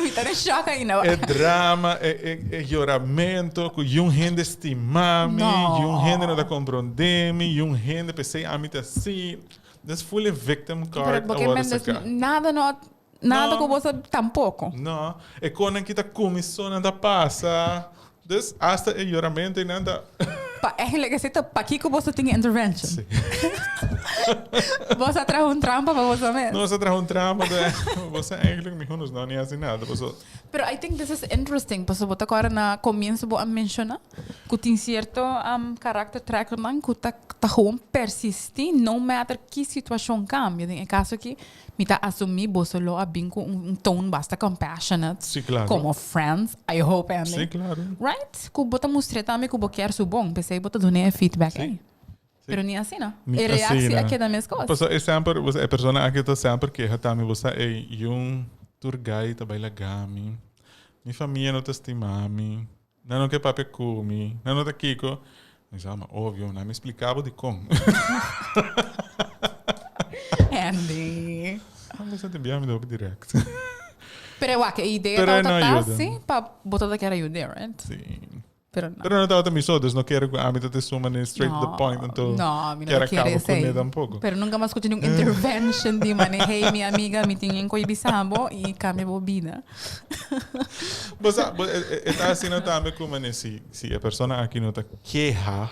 mi ta den shock ainda.
E drama, e, e, e yoramento, ku yun hende stima mi,
No.
yun hende no ta komprondé mi, yun hende p'esei ami ta así. Dus full e victim
Pero
card
bo
a
ke
wòrdu
men dus
saká.
nada no, nada
No.
ku bo sa tampoko.
No, e konan ki ta kumi so nan ta pasa. Dus hasta e yoramento ei nan ta.
Pa eigenlijk esei ta pakiko boso tin e intervention.
Sí.
Boso a traha un trampa pa boso mes.
Nos a traha un trampa, boso eigenlijk miho nos no ni hasi nada, paso.
Pero I think this is interesting, paso bo ta kòrda na komienso bo a menshoná ku tin sierto karakter treknan ku ta ta gewoon persistí no matter ki situashon kambia. Den e kaso aki Mi ta asumí boso lo a bin ku un tone basta compassionate.
Sí, claro.
Como friends, I hope Andy.
Sí, claro.
Right? Ku bo ta mustr'é tambe ku bo kier su bon, p'esei bo ta dun'é e feedback
Sí.
ei.
Sí.
Pero ni asina.
Ni
E reactie
asina.
a keda meskos.
Pasobra e semper, bo sa, e persona aki ta semper keha tambe, bo sa, ey, yun tur guy ta bai laga mi, mi famia no ta stima mi, Nan no ke papia ku mi, nan no ta kiko. Mi sa, ma obvio, nan mi splika bo dikon.
Andy.
Mi sa tin bia mi ta hopi direct.
Pero wak, e idea
Pero e
tabata
no
ta
ayuda.
si pa bo tabata kier ayud'é, right?
Sí.
Pero no.
Pero no tabata mi so, dus no kere ku ami ta te suma ni straight to the
No,
point, anto
no, mi no
kier a
kier
kaba
esei.
kuné tampoco.
Pero nunca mas skucha niun intervention di mane, hey, mi amiga, mi tin un koe bisa bo i kambia bo bida.
Bo sa, bo, e, e ta asina tambe ku mane si, si e persona aki no ta keha,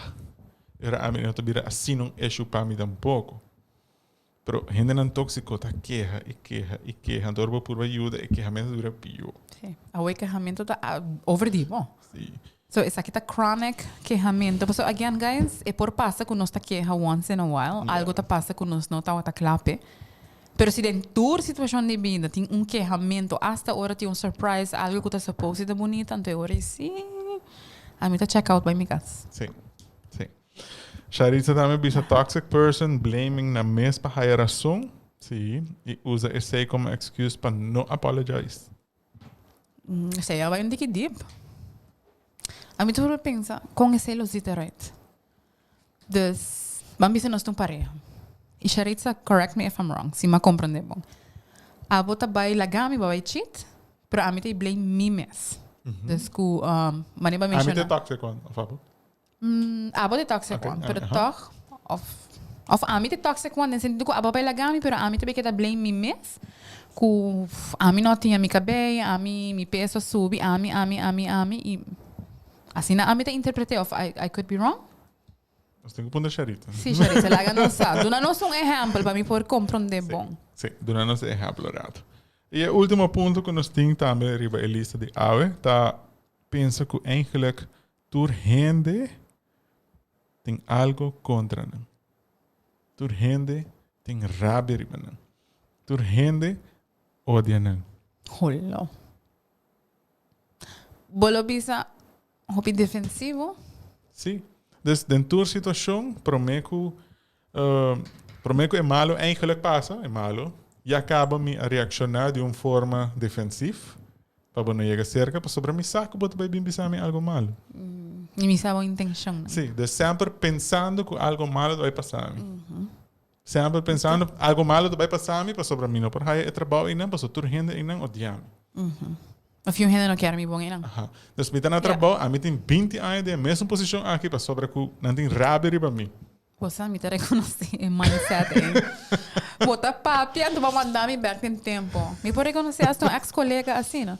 era ami no ta bira asina un issue pa mi tampoco. Pero hendenan tóxico ta keha i keha i keha. Anto ora bo purba yuda e kehamento ta bira pió.
Sí. Awe kehamento ta overdie bo.
Sí.
So esaki ta chronic kehamento. Paso again guys, e por pasa ku nos ta keha once in a while.
Yeah.
Algo ta pasa ku nos no tabata kla p'e. Pero si den tur situashon di bida tin un kehamento, hasta ora tin un surprise, algo ku ta supposed ta bunita, anto e ora ei sí, ami ta check out bai mi kas.
Sí, sí. Sharitza tambe bisa toxic person blaming nan mes pa haya rason, sí, i usa esei como excuse pa no apologize.
Esei a bai un tiki deep. Ami tur a pensa kon esei lo zit eruit. Dus, ban bisa nos ta un pareha. I Sharitza, correct me if I'm wrong, si m'a comprende bon. Abo ta bai laga mi, bo a bai cheat, pero ami ta blame mi mes. Dus ku, manera bo a
Ami
menciona.
ta e toxic one, of abo?
Abo ta e toxic
Okay,
one, pero
aha.
toch, of, of ami ta e toxic one, den sentido ku abo a bai laga mi, pero ami ta bai keda blame mi mes, ku ami no tin mi kabei, ami, mi peso a subi, ami, ami, ami, ami, i asina ami ta interprete, of I, I could be wrong.
Nos tin ku puntra Sharita.
Sí, Sharita, laga nos sa. Duna nos un ehèmpel pa mi por komprondé bon.
Sí, duna nos e ehèmpel rato. I e último punto ku nos tin tambe riba e lista di awe ta pensa ku eigenlijk tur hende tin algo kontra nan. Tur hende tin rabia riba nan. Tur hende odia nan.
Holo. Bo lo bisa hopi defensivo?
Sí. Dus den tur situacion, prome cu, prome cu e malo eigenlijk pasa, e malo, ya caba mi a reacciona di un forma defensief, pa bo no yega cerca, pasobra mi sa cu bo ta bay bin bisa mi algo malo.
Y mi sa bo intencionnan.
Sí, dus semper pensando cu algo malo ta bay pasa mi. Semper pensando, algo malo ta bay pasa mi pasobra mi no por haya e trabou einan, pasobra tur hende einan odia mi.
Of un hende no kier mi bon einan.
Aha. Dus mi ta na trabou, ami tin binti aña den e mesun posicion aki pasobra cu nan tin rabia riba mi.
Bo sa, mi ta reconoce e mindset ei. Bo ta papia, anto bo a manda mi bek den tempo. Mi por reconoce hasta un ex colega asina.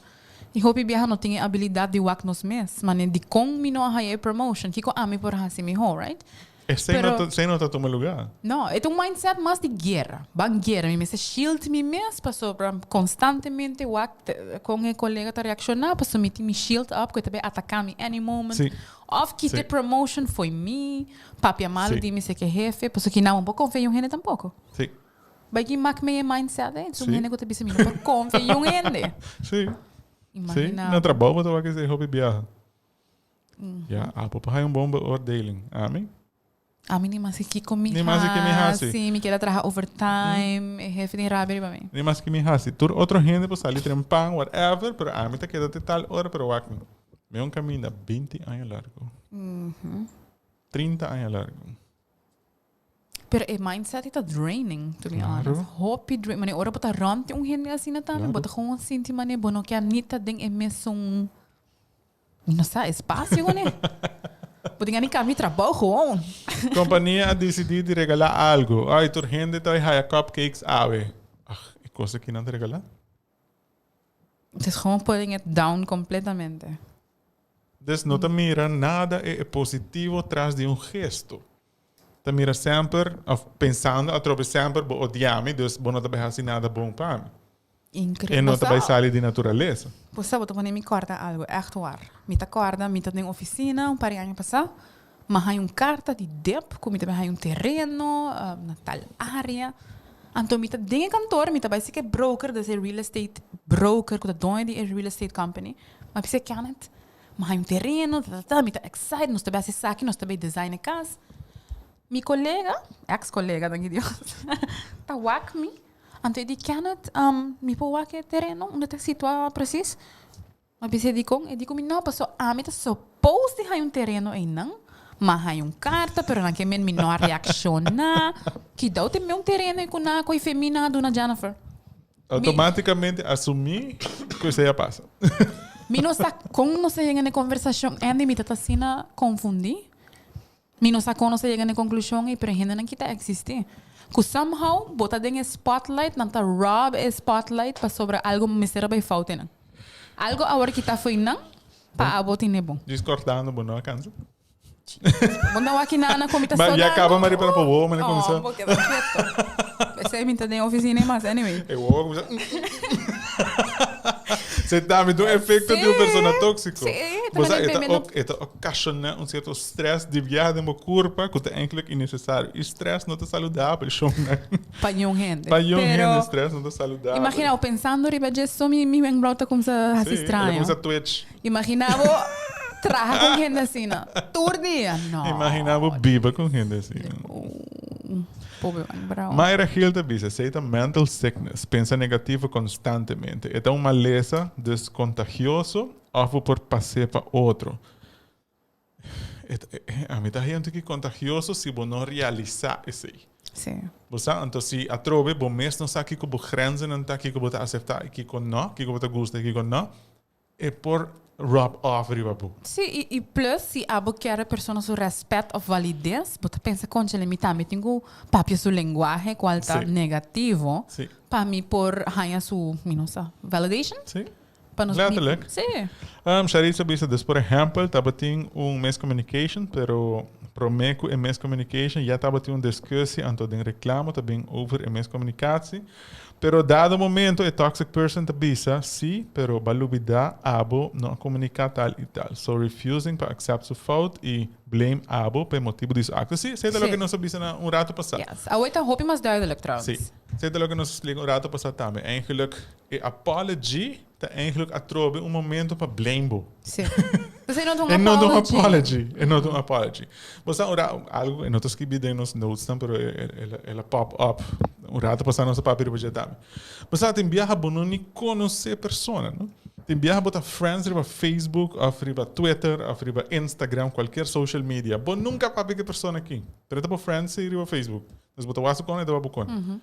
Y hopi biaha no tin e abilidad di wak nos mes. Mane dicon mi no a haya e promotion? Kico ami por haci miho, right?
Esei
Pero
no ta, esei no ta tuma lugá.
No, e ta un mindset mas di guera. Ban guera, mi mester shield mi mes pasobra constantemente wak con e colega ta reacciona pasobra mi tin mi shield up cu e ta bay ataca mi any moment.
Sí.
Of kita
Sí.
e promotion fo'i mi, papia malo
Sí.
di mi seke hefe, pasobra ki nan bo por confia un hende tampoco.
Sí.
Bay ki mak me e mindset ei, un
Sí.
hende cu ta bisa mi no por confia un hende.
Sí. Sí,
Imagina.
na trabou bo ta wak esei hopi biaha. Ja, abo por haya un bon beoordeling. Ami?
Ami ni mas kiko mi
Ni mas ki mi hasi.
hasi. Mi keda traha overtime. E hefe tin rabia riba mi.
Ni mas ki mi hasi. Tur otro hende por sali trempan, whatever, pero ami ta keda te tal ora, pero wak mi. Mi un caminda 20 aña largo. 30 aña largo.
Pero e mindset ei ta draining, to be honest. Hopi draining. Mane ora bo ta rond di un hende asina tambe, bo ta gewoon sinti mane bo no kier ni ta den e mesun, mi no sa, espacio kuné. Bo tin gana di cambia di trabou gewoon.
Compania a dicidi di regala algo. Ay, tur hende ta haya cupcakes awe. Ach, e cos aki nan ta regala?
Het is gewoon putting it down completamente.
Dus no ta mira nada e positivo tras di un gesto. Ta mira semper, of pensando atrobe semper, bo odia mi, dus bo no ta bai haci nada bon pa mi.
Increíble.
E no ta bai sali di naturalesa.
Bo sa, bo ta pone mi corda algo, echt waar. Mi ta corda, mi ta den oficina un par di aña pasa, m'a haña un carta di dip cu mi ta bai haña un tereno na tal area. Anto mi ta den e kantoor, mi ta bai sika e broker, dus e real estate broker ku ta doño di e real estate company. Mi a bisa Kenneth, mi haña un tereno, ta ta ta, mi ta excited, nos ta bai hasi esaki, nos ta bai design e kas. Mi kolega, ex kolega danki Dios, ta wak mi, anto e di Kenneth, mi por wak e tereno unda ta situa precies? Mi a bisa dikon? E di ku mi, No, paso ami ta suppose di haña un tereno einan, m'a haña un karta, pero nan ke men mi no a reakshoná. Kidou tin mi un tereno ei ku nan a kohe fe mi nan a duna Jennifer.
Automáticamente asumí ku esei a pasa.
Mi no sa kon nos a yega na e konversashon, Andy, mi ta ta asina konfundí. Mi no sa kon nos a yega na e konklushon ei, pero e hendenan ki ta eksistí. Ku somehow bo ta den e spotlight, nan ta rob e spotlight pasobra algo mester a bai fout einan. Algo awor ki ta fo'i nan pa abo tine bon.
Djis kòrtando bo no a kansa.
Bo no wak nana ku mi ta
Ma ya kaba mari para pa wowo mane kuminsá.
Oh, bo keda keto. P'esei mi ta den ofisina ei mas anyway.
E wowo a kuminsá. Se tambe ta un efecto di un persona tóxico.
Sí,
Bo sa, e ta, e ta ocasiona un cierto stress di biaha den bo curpa cu ta eigenlijk innecesario. Y stress no ta saludabel, shownan.
Pa niun hende.
Pa niun hende stress no ta saludabel.
Imagina bo pensando riba dje so mi mi wenkbrauw ta cuminsa haci straño.
Sí, el a cuminsa twitch.
Imagina bo traha con hende asina tur dia. No.
Imagina bo biba con hende asina.
Pobre wenkbrauw.
Mayra Gil ta bisa, Esey ta mental sickness, pensa negativo constantemente. E ta un malesa, dus contagioso of bo por pas'é pa otro. Ami ta haya un tiki contagioso si bo no realisa esey.
Sí.
Bo sa? Anto si atrobe bo mes no sa kico bo grenzennan ta, kico bo ta acepta y kico no, kico bo ta gusta y kico no, E por rub off riba bo.
Sí, y y plus si abo kier e persona su respet of validez, bo ta pensa conchale mi tambe tin cu papia su lenguahe cual ta negativo pa mi por haña su, mi no sa, validation?
Sí.
Pa nos
Letterlijk.
Sí.
Charissa bisa dus por ehempel tabatin un miscommunication pero prome cu e miscommunication ya tabatin un discussie anto den reclamo ta bin over e miscommunicatie. Pero dado momento e toxic person ta bisa, si, pero ba lubida abo no a comunica tal y tal. So refusing pa accept su fout y blame abo pa e motibo di su acto. Si, esey ta loke nos a bisa na un rato pasa.
Yes. Awor ta hopi mas duidelijk trouwens.
Si. Esey ta loke nos a splica un rato pasa tambe. Eigenlijk e apology ta eigenlijk atrobe un momento pa blame bo.
Si. Esey no ta un
E no ta un
apology.
apology. E no ta un apology. Bo sa ora algo, e no ta skibi den nos notes nan, pero el a pop up. Un rato pasá nos a papia riba dje tambe. Bo sa tin biaha bo no ni konosé persona, no? Tin biaha bo ta friends riba Facebook of riba Twitter of riba Instagram, cualkier social media. Bo nunca a papia ku e persona aki, pero e ta bo friend si riba Facebook. Dus bo ta wak su kona, e ta wak bo kona.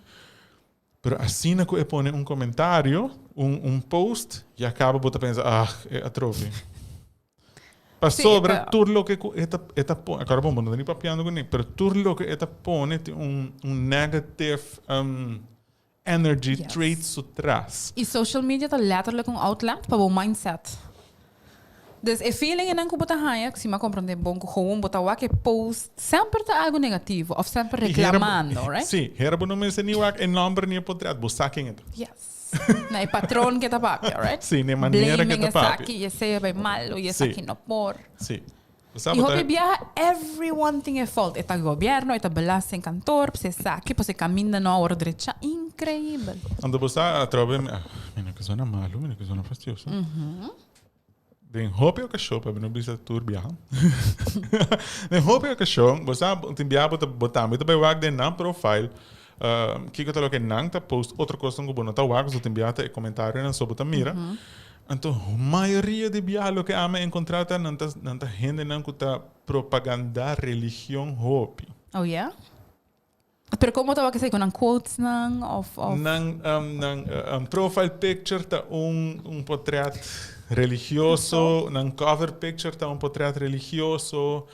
Pero asina ku e pone un komentario, un un post, ya kaba bo ta pensa, ah, e atrobe. Pasobra tur loke ku e ta e ta pone, akora bon bo no ta ni papiando kuné, pero tur loke e ta pone tin un un negative energy trait su tras.
I social media ta letterlijk un outlet pa bo mindset. Dus e feelingennan ku bo ta haña, si mi a komprondé bon, ku gewoon bo ta wak e post semper ta algu negativo òf semper reklamando, right?
Sí, hera bo no mester ni wak e nòmber ni e potret, bo sa ken e ta.
Yes. Na e patron ke ta papia, right?
Sí, na e manera ke ta papia.
Blaming esaki, esei a bai malu, i esaki no por.
Sí.
I hopi biaha everyone tin e fault. E ta gobierno, e ta belastingkantoor, p'esei esaki, p'esei kaminda no a wòrdu drecha. Increibel.
Anto bo sa atrobe, mi no ke sona malu, mi no ke sona fastioso. Den hopi okashon, pa mi no bisa tur biaha, den hopi okashon bo sa tin biaha bo ta bo tambe ta bai wak den nan profile kiko ta loke nan ta post otro kosnan ku bo no ta wak, pasobra tin biaha ta e komentarionan so bo ta mira. Anto mayoria di biaha loke ami a enkontrá ta nan ta nan ta hendenan ku ta propagandá religion hopi.
Oh yeah? Pero kon bo ta wak esei? Ku nan quotes nan of of?
Nan nan profile picture ta un un potret religioso, nan cover picture ta un potret religioso.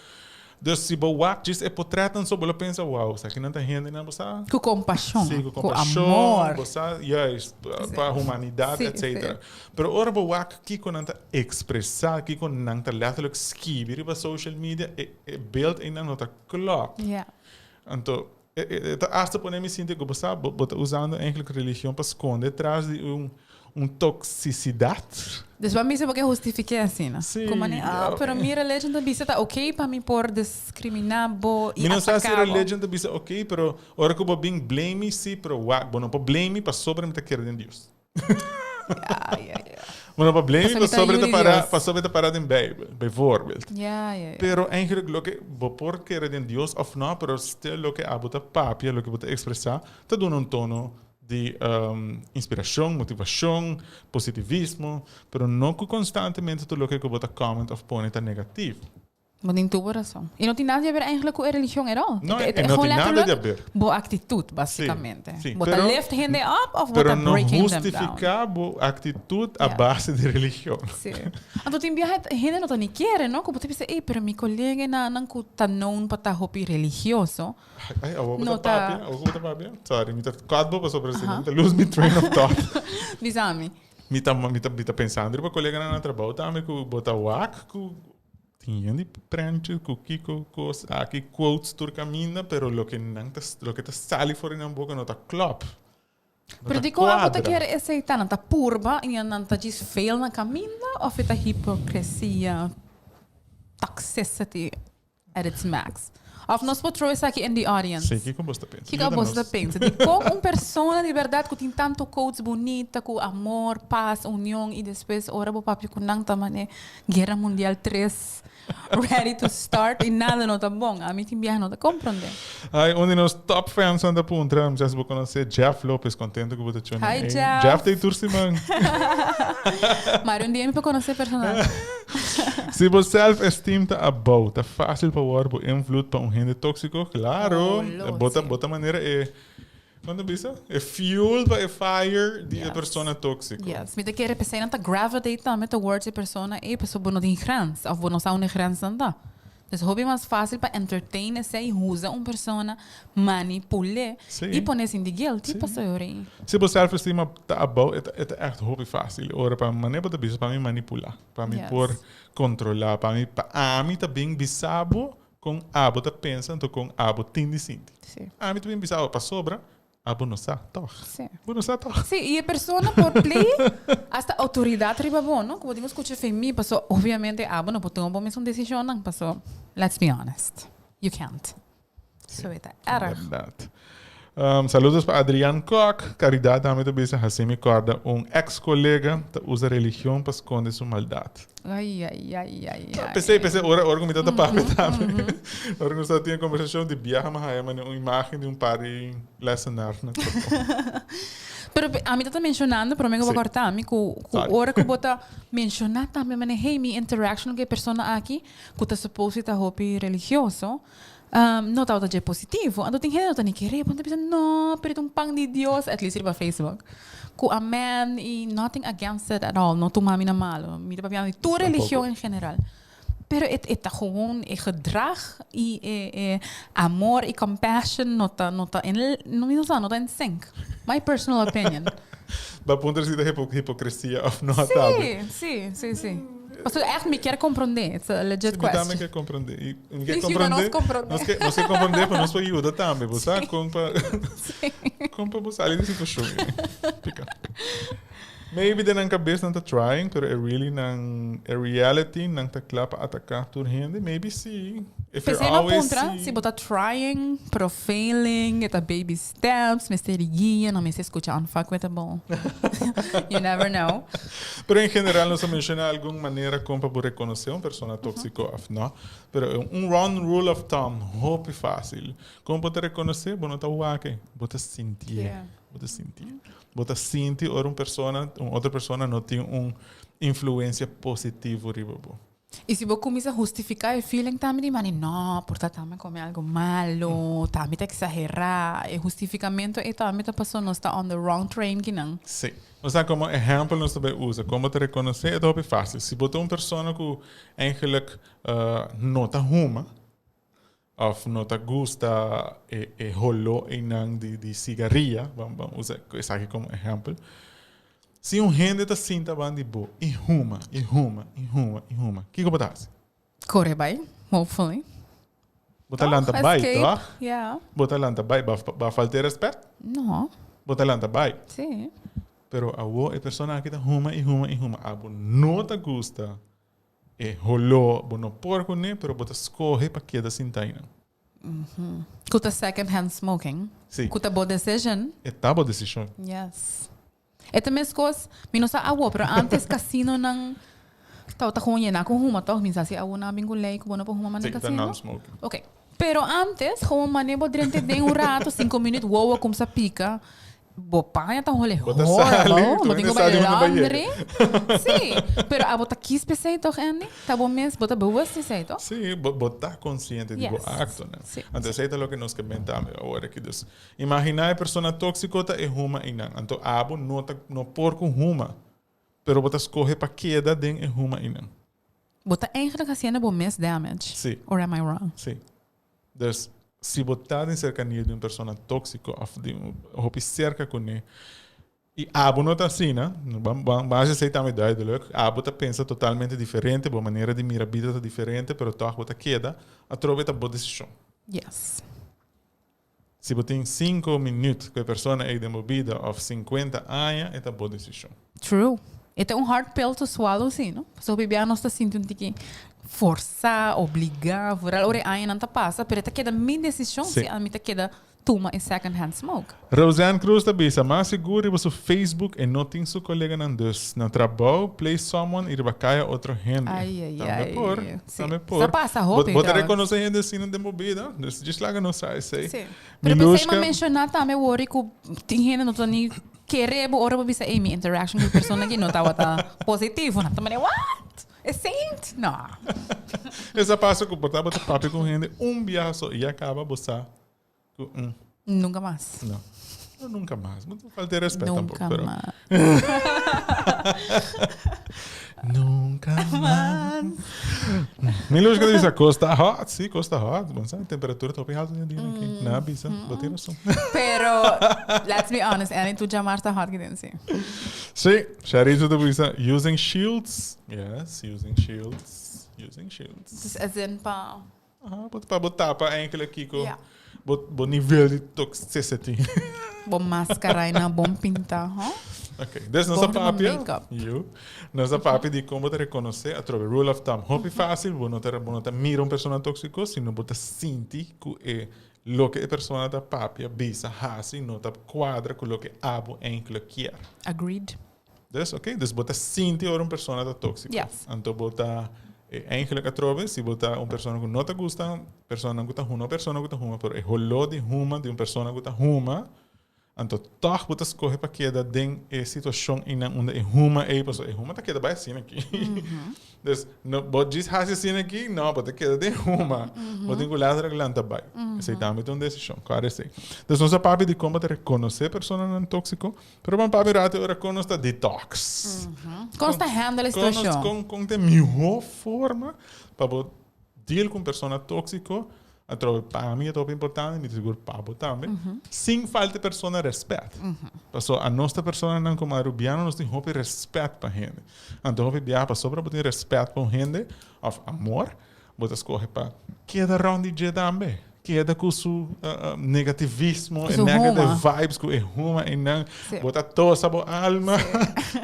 Dus si bo wak djis e potretnan so bo lo pensa wow esaki nan ta hendenan bo sa.
Ku kompashon,
Si, ku
ku
kompashon,
amor.
bo sa juist pa humanidat etcetera. Pero ora bo wak kiko nan ta ekspresá, kiko nan ta letterlijk skibi riba social media e e beeld einan no ta klòp. Anto, e ta hasta pone mi sinti ku bo sa, bo ta usando eigenlijk religion pa skonde tras di un un toksisidat.
Dus bo a misa bo ke hustifiké asina?
Sí.
Ku manera, ah, pero mi religion ta bisa ta oké pa mi por diskriminá bo i
Mi no sa si
ataká bo.
religion ta bisa oké, pero ora ku bo bin blame mi, sí, pero wak, bo no por blame mi pasobra mi ta kere den Dios.
Ja, ja, ja.
Bo no por blame
Pasobra
pasobra
ta
e ta
yu di
para,
Dios.
pasobra e ta para den Bijbel, bijvoorbeeld.
Ja, ja, ja.
Pero eigenlijk loke bo por kere den Dios of no, pero still loke abo ta papia, loke bo ta expresa, ta duna un tono di inspiracion, motivacion, positivismo, pero no cu constantemente tur loke cu bo ta comment of pone ta negativo.
Bo tin tur bo rason. I no tin nada di haber eigenlijk ku e religion at all.
No,
E
e no
gewoon
tin nada di
letterlijk
haber.
bo actitud, basicamente.
Sí, sí.
Bo ta
Pero
lift hende up of bo
pero
ta
no
breaking them down.
hustifica bo actitud a
Ja.
base di religion.
Sí. Anto tin biaha hende no ta ni kere, no? Ku bo ta bisa, ey, pero mi koleganan ku ta known pa ta hopi religioso,
Ay, awor bo
no
ta
ta
papia, awor ku bo ta papia. Sorry, mi ta cut bo pasobra si no mi ta lose mi train of thought.
Bisa mi.
Mi ta, mi ta, mi ta pensando riba koleganan na trabou tambe ku bo ta wak ku Tin yen di prentje ku kiko kos aki quotes tur kaminda pero loke nan ta loke ta sali for di nan boka no ta klòp. No
Pero
ta
dikon abo ta
kuadra.
kere esei ta? Nan ta purba i nan ta djis fail na kaminda òf e ta hipokresia, toxicity at its max? Òf nos por throw esaki in the audience?
Sí, kiko bos ta pensa?
Kiko
Yuda
abos ta
nos.
pensa? Dikon un persona di bèrdat ku tin tantu quotes bunita ku amor, pas, union i despues ora bo papia ku nan ta manera Guera Mundial 3 ready to start y nada no ta bon. Ami tin biaha no ta comprende.
Ay, un di nos top fans nan ta puntra, mi sa si bo conoce Jeff Lopez, contento cu bo ta tune
Hi,
in.
Jeff.
Jeff ta e tur siman.
Mari un dia mi por conoce personal.
Si bo self-esteem ta abou, ta facil pa word bo invloed pa un hende toxico? Claro.
Oh, lo,
Bo ta,
si.
bo ta manera e Kon ta bisa? E fuel pa e fire di e persona tóksiko.
Yes. Mi ta kere p'esei nan ta gravitate tambe towards e persona ei pasobra bo no tin grens òf bo no sa unda e grensnan ta. Dus hopi mas fásil pa entertain esei, usa un persona, manipul'é i pon'é sinti guilty pasobra e ora ei.
Si bo self-esteem ta abou e ta e ta ègt hopi fásil ora pa manera bo ta bisa pa mi manipulá, pa mi por kontrolá, pa mi pa ami ta bin bisa bo Kon abo ta pensa anto kon abo tin di sinti.
Sí.
Ami ta bin bisa abo pasobra abo no sa tòg.
Sí.
Bo no sa tòg.
Sí, i e persona por play hasta outoridat riba bo, no? Ku bo tin ku skucha fe mi, paso obviamente abo no por tuma bo mesun desishonnan, paso let's be honest, you can't. So e ta erg.
Bèrdat. Saludos pa Adrian Kok. Caridad tambe ta bisa haci mi corda un ex colega ta usa religion pa sconde su maldad.
Ay, ay, ay, ay, ay.
Pesey, pesey, ora, ora cu mi ta papia tambe. Ora cu nos tabata tin e conversacion di biaha mi haya mane un imagen di un par di lessenaar na trabou.
Pero ami ta mencionando, prome cu bo corta mi, cu, cu ora cu bo ta menciona tambe mane, hey, mi interaction cu e persona aki, cu ta supposed ta hopi religioso, No tabata dje positivo. Anto tin hende no ta ni kere, bo ta bisa no, pero e ta un pan di Dios, at least riba Facebook. Ku amen i nothing against it at all, no tuma mi na malo. Mi ta papiando di tur religion en general. Pero e e ta gewoon e gedrag i e e amor i compassion no ta no ta en no mi no sa, no ta en sync. My personal opinion.
Bo a puntra si ta hipocresia of no tambe.
Sí, sí, sí, sí. Pasobra echt mi kier comprende. It's a legit
Mi
question.
tambe kier comprende. I mi kier
Please yuda nos
comprende.
comprende.
Nos ke, nos ke comprende pa nos por yuda tambe. Bo sa kon pa, kon pa bo sali di situacion ei. Pica. Maybe den nan cabes nan ta trying, pero e really nan, e reality nan ta kla pa ataca tur hende. Maybe si. If you're
P'esei mi a
always
puntra
si.
si bo ta trying, pero failing, e ta baby steps, mester di guia, no mester scucha Unfuckwithable. You never know.
Pero en general nos a menciona algun manera con pa bo reconoce un persona toxico of no. Pero un one rule of thumb hopi facil. Con bo ta reconoce? Bo no ta wak e, bo ta sintié. Bo ta sintié. Bo ta sinti ora un persona, un otro persona no tin un influencia positivo riba bo.
I si bo kuminsá hustifiká e feeling tambe di mani, no, por ta tambe kome algu malu, tambe ta eksagerá. E hustifikamentu ei tambe ta pasobra nos ta on the wrong train kinan.
Sí. Nos komo ehèmpel nos ta bai usa, kon bo ta rekonosé e ta hopi fásil. Si bo ta un persona ku eigenlijk no ta huma òf no ta gusta e e holó einan di di sigaria, ban ban usa esaki komo ehèmpel. Si un hende ta sinta ban di bo i huma, i huma, i huma, i huma, kiko bo ta hasi?
Kore bai, hopefully.
Bo ta lanta bai,
toch? Ja.
Bo ta lanta bai. Bo a falta e respet?
No.
Bo ta lanta bai.
Sí.
Pero awo e persona aki ta huma i huma i huma. Abo no ta gusta e holó, bo no por kuné, pero bo ta skohe pa keda sinta einan.
Ku ta second hand smoking.
Sí.
Ku ta bo decision.
E ta bo desishon.
Yes. E ta meskos, mi no sa awo, pero antes kasinonan tabata gewoon yená ku huma tòg? Mi sa si awo nan a bin ku lei ku bo no por huma mas den
Sí, ta
kasino.
non-smoking.
Oké. Pero antes, gewoon mane bo drenta den un rato, sinku minüt, wowo a kumsa pika, bo paña ta hole
Bo ta sali,
horrible,
tur
bo tin
hende
ku
sa
bai
di unda bo a yega.
laundry. Sí, pero abo ta kis p'esei tòg, Andy? Ta bo mes, bo ta bewust di esei tòg?
Sí, bo bo ta konsiente di bo
Yes.
aktonan.
Sí.
Anto esei ta loke nos ke benta awor aki. Dus, Imaginá e persona tóksiko ta e huma einan. Anto abo no ta no por ku huma, pero bo ta skohe pa keda den e huma einan.
Bo ta eigenlijk hasiendo bo mes damage.
Sí.
Or am I wrong?
Sí. Dus, si bo ta den serkania di un persona tóksiko òf di un hopi serka kuné i abo no ta asina, ban ban hasi esei tambe duidelijk, abo ta pensa totalmente diferente, bo manera di mira bida ta diferente, pero tòg bo ta keda, atrobe ta bo desishon.
Yes.
Si bo tin cinco minuut cu e persona ey den bo bida of 50 aña, e ta bo decision.
True. E ta un hard pill to swallow si, no? Pasobra hopi bia nos ta sinti un tiki forsa, obliga, vooral ora e añanan ta pasa, pero e ta keda mi decision si ami ta keda tuma e second hand smoke.
Roseanne Cruz ta bisa, Mas sigur riba su Facebook e no tin su coleganan dus na trabou play someone y riba caya otro hende.
Ay, ay,
Tambe
ay.
por,
Sí.
tambe por.
Sa pasa hopi,
Bo, bo ta
trouwens.
reconoce hende asina den bo bida, dus djis laga nos sa esey.
Sí. Pero pensei
Milushka,
ma menciona tambe wori ku tin hende no ta ni kere bo ora bo bisa, ey, mi interaction ku e persona aki no tabata positivo. Nan ta mane, what? E saint? No.
Esa pasa ku bo tabata papia ku hende un biaha so y ya caba bo sa Ku un.
Nunca mas.
No. No nunca mas. No te falta respeto
Nunca
tampoco, pero.
mas.
Nunca mas. Milushka ta bisa costa hot. Sí, costa hot. Bon sa, temperatura ta hopi alto den dia aki. Na bisa, bo tin rason.
Pero, let's be honest, Annie, tu djamar ta hot giden, sí.
Sí, Sharita ta bisa using shields. Yes, using shields. Using shields.
Dus as in pa...
Aha, bo pa bo tapa enkele kiko
Ja.
bo bo nivel di toxicity.
Bo mascara na bon pinta, huh?
Ok, dus nos a
Bon riba
papia,
make-up.
you, nos a papia di kon bo ta rekonosé atrobe rule of thumb. Hopi fácil, bo no ta bo no ta mira un persona tóksiko, sino bo ta sinti ku e loke e persona ta papia, bisa, hasi no ta kuadra ku loke abo enkele kier.
Agreed.
Dus ok, dus bo ta sinti ora un persona ta tóksiko.
Yes.
Anto bo ta eh, eigenlijk atrobe, si bo ta un persona ku no ta gusta personanan ku ta huma, no persona ku ta huma, pero e holó di huma di un persona ku ta huma, anto tòg bo ta skohe pa keda den e situashon einan unda e huma ei, pasobra e huma ta keda bai asina aki. Dus no, bo djis hasi asina aki, no, bo ta keda den huma. Bo tin ku letterlijk lanta bai. Esei tambe ta un desishon, kòrda esei. Dus nos a papia di kon bo ta rekonosé personanan tóksiko. Pero ban papia rato ora kon nos ta detox.
Kon nos ta handle e situashon.
Kon, kon ta e mihó forma pa bo deal ku un persona tóksiko, atrobe pa mi e ta hopi importante, mi ta sigur pa bo tambe, sin falta e persona rèspèt. Pasobra anos ta personanan komo arubiano nos tin hopi rèspèt pa hende. Anto hopi biaha pasobra bo tin rèspèt pa un hende òf amor, Bo ta scoge pa keda rond di dje tambe. Keda cu su negativismo, e negative vibes, cu e huma einan. Bo ta tosa bo alma,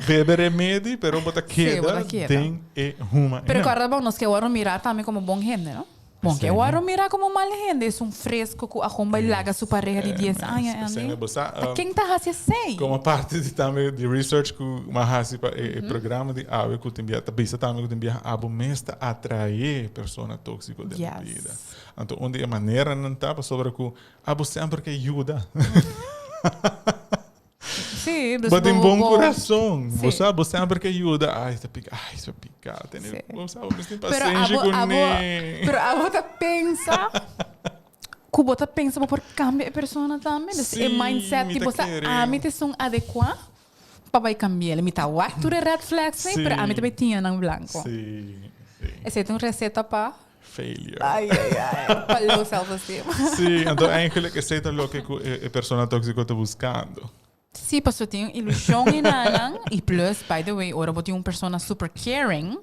bebe remedi, pero bo ta keda den e huma einan.
Pero corda bon, nos ke worde mira tambe como bon hende, no? Bon ke worde mira como mal hende, esun fresco cu a gon bay laga su pareha di dies aña, Andy. Ta ken ta haci esey?
Como parte di tambe di research cu mi a haci pa e programa di awe cu tin bia ta bisa tambe cu tin bia abo mes ta atraé persona tóksiko den bo bida. Anto un di e maneranan ta pasobra ku abo semper ke yuda.
Sí, dus
Bo tin
bo,
bon
bo,
kurason. Bo
sí.
sa, bo semper ke yuda. Ai, ta pika, ai, ta pika. Tene,
Sí.
bo sa, bo mester tin
Pero
pasenshi
abo, abo,
kuné.
pero abo ta pensa ku bo ta pensa bo por kambia e persona tambe. Dus e
Sí,
mindset
mi
di
ta
bo sa,
kere.
ami ta esun adekuá pa bai kambi'el. Mi ta wak tur e red flags ei, pero ami ta bai
Sí,
tin nan blanko.
sí, sí.
Esei ta un reseta pa
Failure.
Ai, ai, ai. Pa low self-esteem.
Sí, anto eigenlijk esei ta loke ku e, e persona tóksiko ta buskando.
Sí, pasobra tin un ilushon en nan. I plus, by the way, ora bo tin un persona super caring,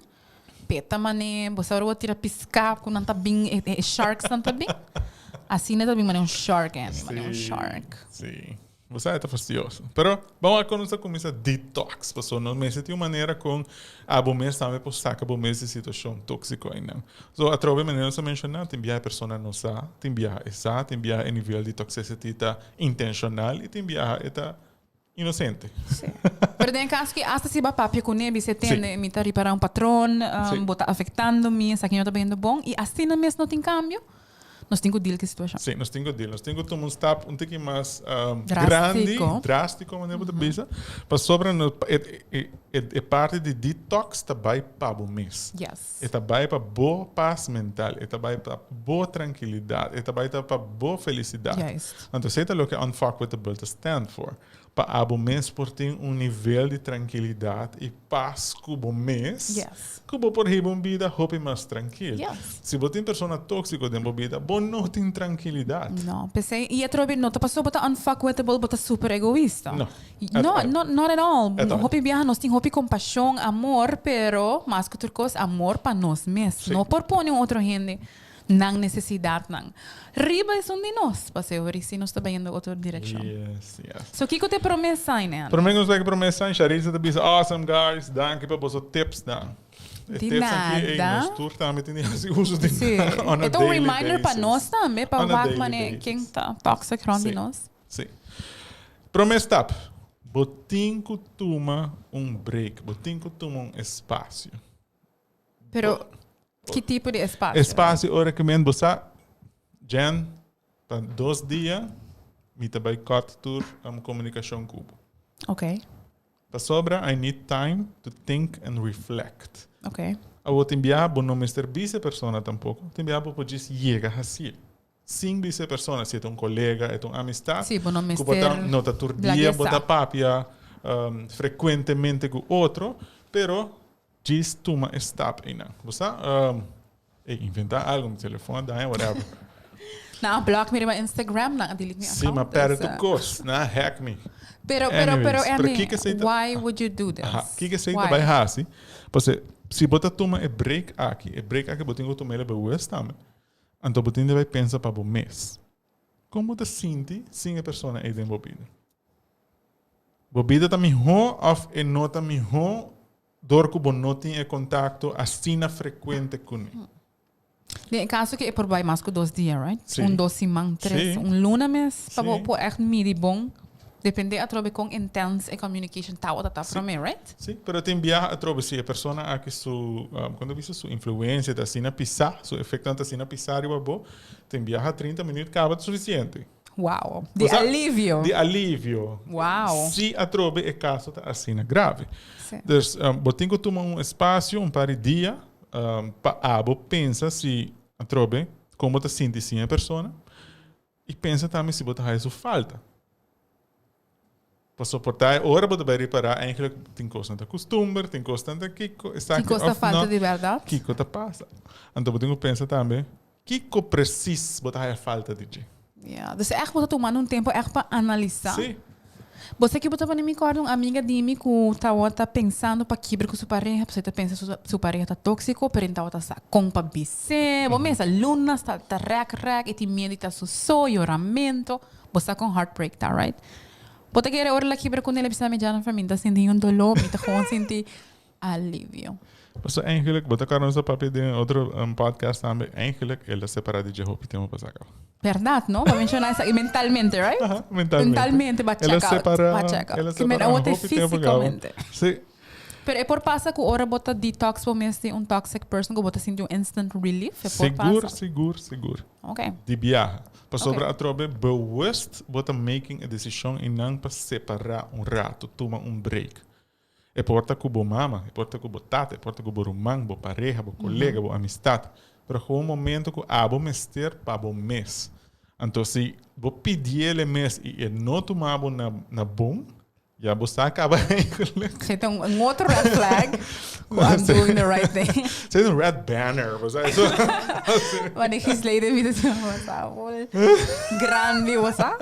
p'e ta mane, bo sa ora bo tira piská ku nan ta bin, e, e sharks nan ta bin. Asina ta bin mane un shark, Andy, mane un
Sí,
shark.
sí. Bo sa e ta fastioso. Pero ban wak kon nos ta kuminsá detox, pasobra nos mester tin un manera kon abo mes tambe por saka bo mes di situashon tóksiko einan. So atrobe manera nos a menshoná, tin biaha e persona no sa, tin biaha e sa, tin biaha e nivel di toxicity ta intenshonal i tin biaha e ta inosente.
Sí. Pero den e kaso ki asta si bo a papia kuné, bisa e
Sí.
tende, mi ta ripará un patron,
Sí.
bo ta afektando mi, esaki no ta bayendo bon, i asina mes no tin kambio, Nos tin ku deal ku e situashon.
Sí, nos tin ku deal. Nos tin ku tuma un stap un tiki mas grandi,
Drástiko.
drástiko manera bo ta bisa, pasobra no e e e parti di detox ta bai pa bo mes.
Yes.
E ta bai pa bo pas mental, e ta bai pa bo trankilidat, e ta bai ta pa bo felisidat.
Juist.
Anto esei ta loke Unfuckwithable ta stand for. Pa abo mes por tin un nivel di trankilidat i pas ku bo mes,
Yes.
ku bo por hiba un bida hopi mas trankil.
Yes.
Si bo tin persona tóksiko den bo bida, bo no tin trankilidat.
No, p'esei, i atrobe no ta pasobra bo ta unfuckwithable, bo ta super egoista.
No. At
No,
all.
no, not at all.
At all.
Hopi biaha nos tin hopi kompashon, amor, pero mas ku tur kos, amor pa nos mes.
Sí.
No por pone un otro hende nan nesesidatnan. Riba esun di nos, paseo ri si nos ta bayendo otro direkshon.
Yes, yes.
So kiko ta e promé sign, Andy?
Promé ku nos bai ku e promé sign, Sharissa ta bisa, Awesome guys, danki pa boso tipsnan. E
Di
tips aki, ey,
nada.
nos tur tambe tin di hasi uso di
Sí.
nan on a
E ta un
daily
reminder pa
basis.
nos tambe, pa
On a
wak
daily
mane
basis.
ken ta toxic rond di
Sí.
nos.
Sí. Promé stap, bo tin ku tuma un break, bo tin ku tuma un espasio.
Pero ki tipo di espacio?
Espacio ora que men bo sa, Jen, pa dos dia mi ta bai cut tur um, comunicacion cu bo.
Ok,
Pasobra I need time to think and reflect.
ok.
Awo tin biaha bo no mester bisa e persona tampoco. Tin biaha bo por djis yega hacié. Sin bisa e persona, si e ta un colega, e ta un amistad,
Sí, bo no
cu bo ta,
mester
no ta tur dia bo ta
laguesa.
papia um, frecuentemente cu otro, pero Djis tuma e stap einan. Bo sa? Ey, inventa algo, mi telefon a daña, whatever.
Nan a block mi riba Instagram, nan a delete mi
Sí, ma
account,
perde
dus,
tur kos. Nan a hack mi.
Pero, pero, pero,
Anyways, pero
Andy,
kiko esei ta-
why would you do this?
Aha, kiko esei ta
Why?
bai hasi? Pasobra si bo ta tuma e break aki, e break aki bo tin ku tuma el bewust tambe. Anto bo tin di bai pensa pa bo mes. Kon bo ta sinti sin e persona ei den bo bida? Bo bida ta mihó òf e no ta mihó dor ku bo no tin e kontakto asina frekuente kuné?
Den e kaso ku e por bai mas ku dos dia, right?
Sí.
Un dos siman, tres,
Sí.
un luna mes, pa bo
Sí.
por ègt midi bon. Depende atrobe kon intens e communication tabata ta promé, right?
Sí, pero tin biaha atrobe si e persona aki su, kon ta bisa, su influencia ta asina pisá, su efectonan ta asina pisá riba bo, tin biaha 30 minuut kaba ta suficiente.
Wow. Di alivio.
Di alivio.
Wow.
Si atrobe e caso ta asina grave.
Sí.
Dus bo tin cu tuma un espacio, un par di dia, pa abo pensa si atrobe con bo ta sinti sin e persona y pensa tambe si bo ta haya su falta. Pa soporta e ora bo ta bai ripara eigenlijk tin cosnan ta custumber, tin cosnan ta kico, esaki
Tin cos ta
of
falta
no.
di berdad.
Kico ta pasa. Anto bo tin cu pensa tambe kico precies bo ta haya falta di dje.
Ja, dus echt bo ta tumando un tempo echt pa analisa.
Sí.
Bo sa ki bo ta pone mi corda un amiga di mi cu tawata pensando pa kibra cu su pareha, pasobra e ta pensa su su pareha ta toxico, pero e tawata sa con pa bis'é. Bo mesa lunas ta ta rek rek, e tin miedo di ta su so, yoramento. Bo sa con heartbreak ta, right? Bo ta kere ora la kibra cu nel a bisa mi, Jennifer, mi ta sinti un dolor, mi ta gewoon sinti alivio.
Pasobra eigenlijk, bo ta kòrda nos a papia den otro podcast tambe, eigenlijk el a separá di dje hopi tempu pasá kaba.
Berdad, no? Bo a menshoná esaki mentalmente, right?
Aha, mentalmente.
Mentalmente, ba
El a
check out,
separá,
ba check out.
el a
Ki men
separá
awor ta
hopi tempu kaba.
físicamente.
Sí.
Pero e por pasa ku ora bo ta detox bo mes di un toxic person ku bo ta sinti un instant relief? E por
Sigur,
pasa?
sigur, sigur.
Ok.
Di biaha. Pasobra atrobe bewust bo ta making e desishon einan pa separá un rato, tuma un break. E por ta ku bo mama, e por ta ku bo tata, e por ta ku bo ruman, bo pareha, bo kolega, bo amistat. Pero gewoon un momento ku abo mester pa bo mes. Anto si bo pidiel e mes i e no tuma bo na na bon, ya bo sa kaba eigenlijk.
Esei ta un otro red flag ku I'm doing the right thing.
Esei ta un red banner, bo sa eso.
Wanneer Gisley de vida ta bo sa grandi bo sa.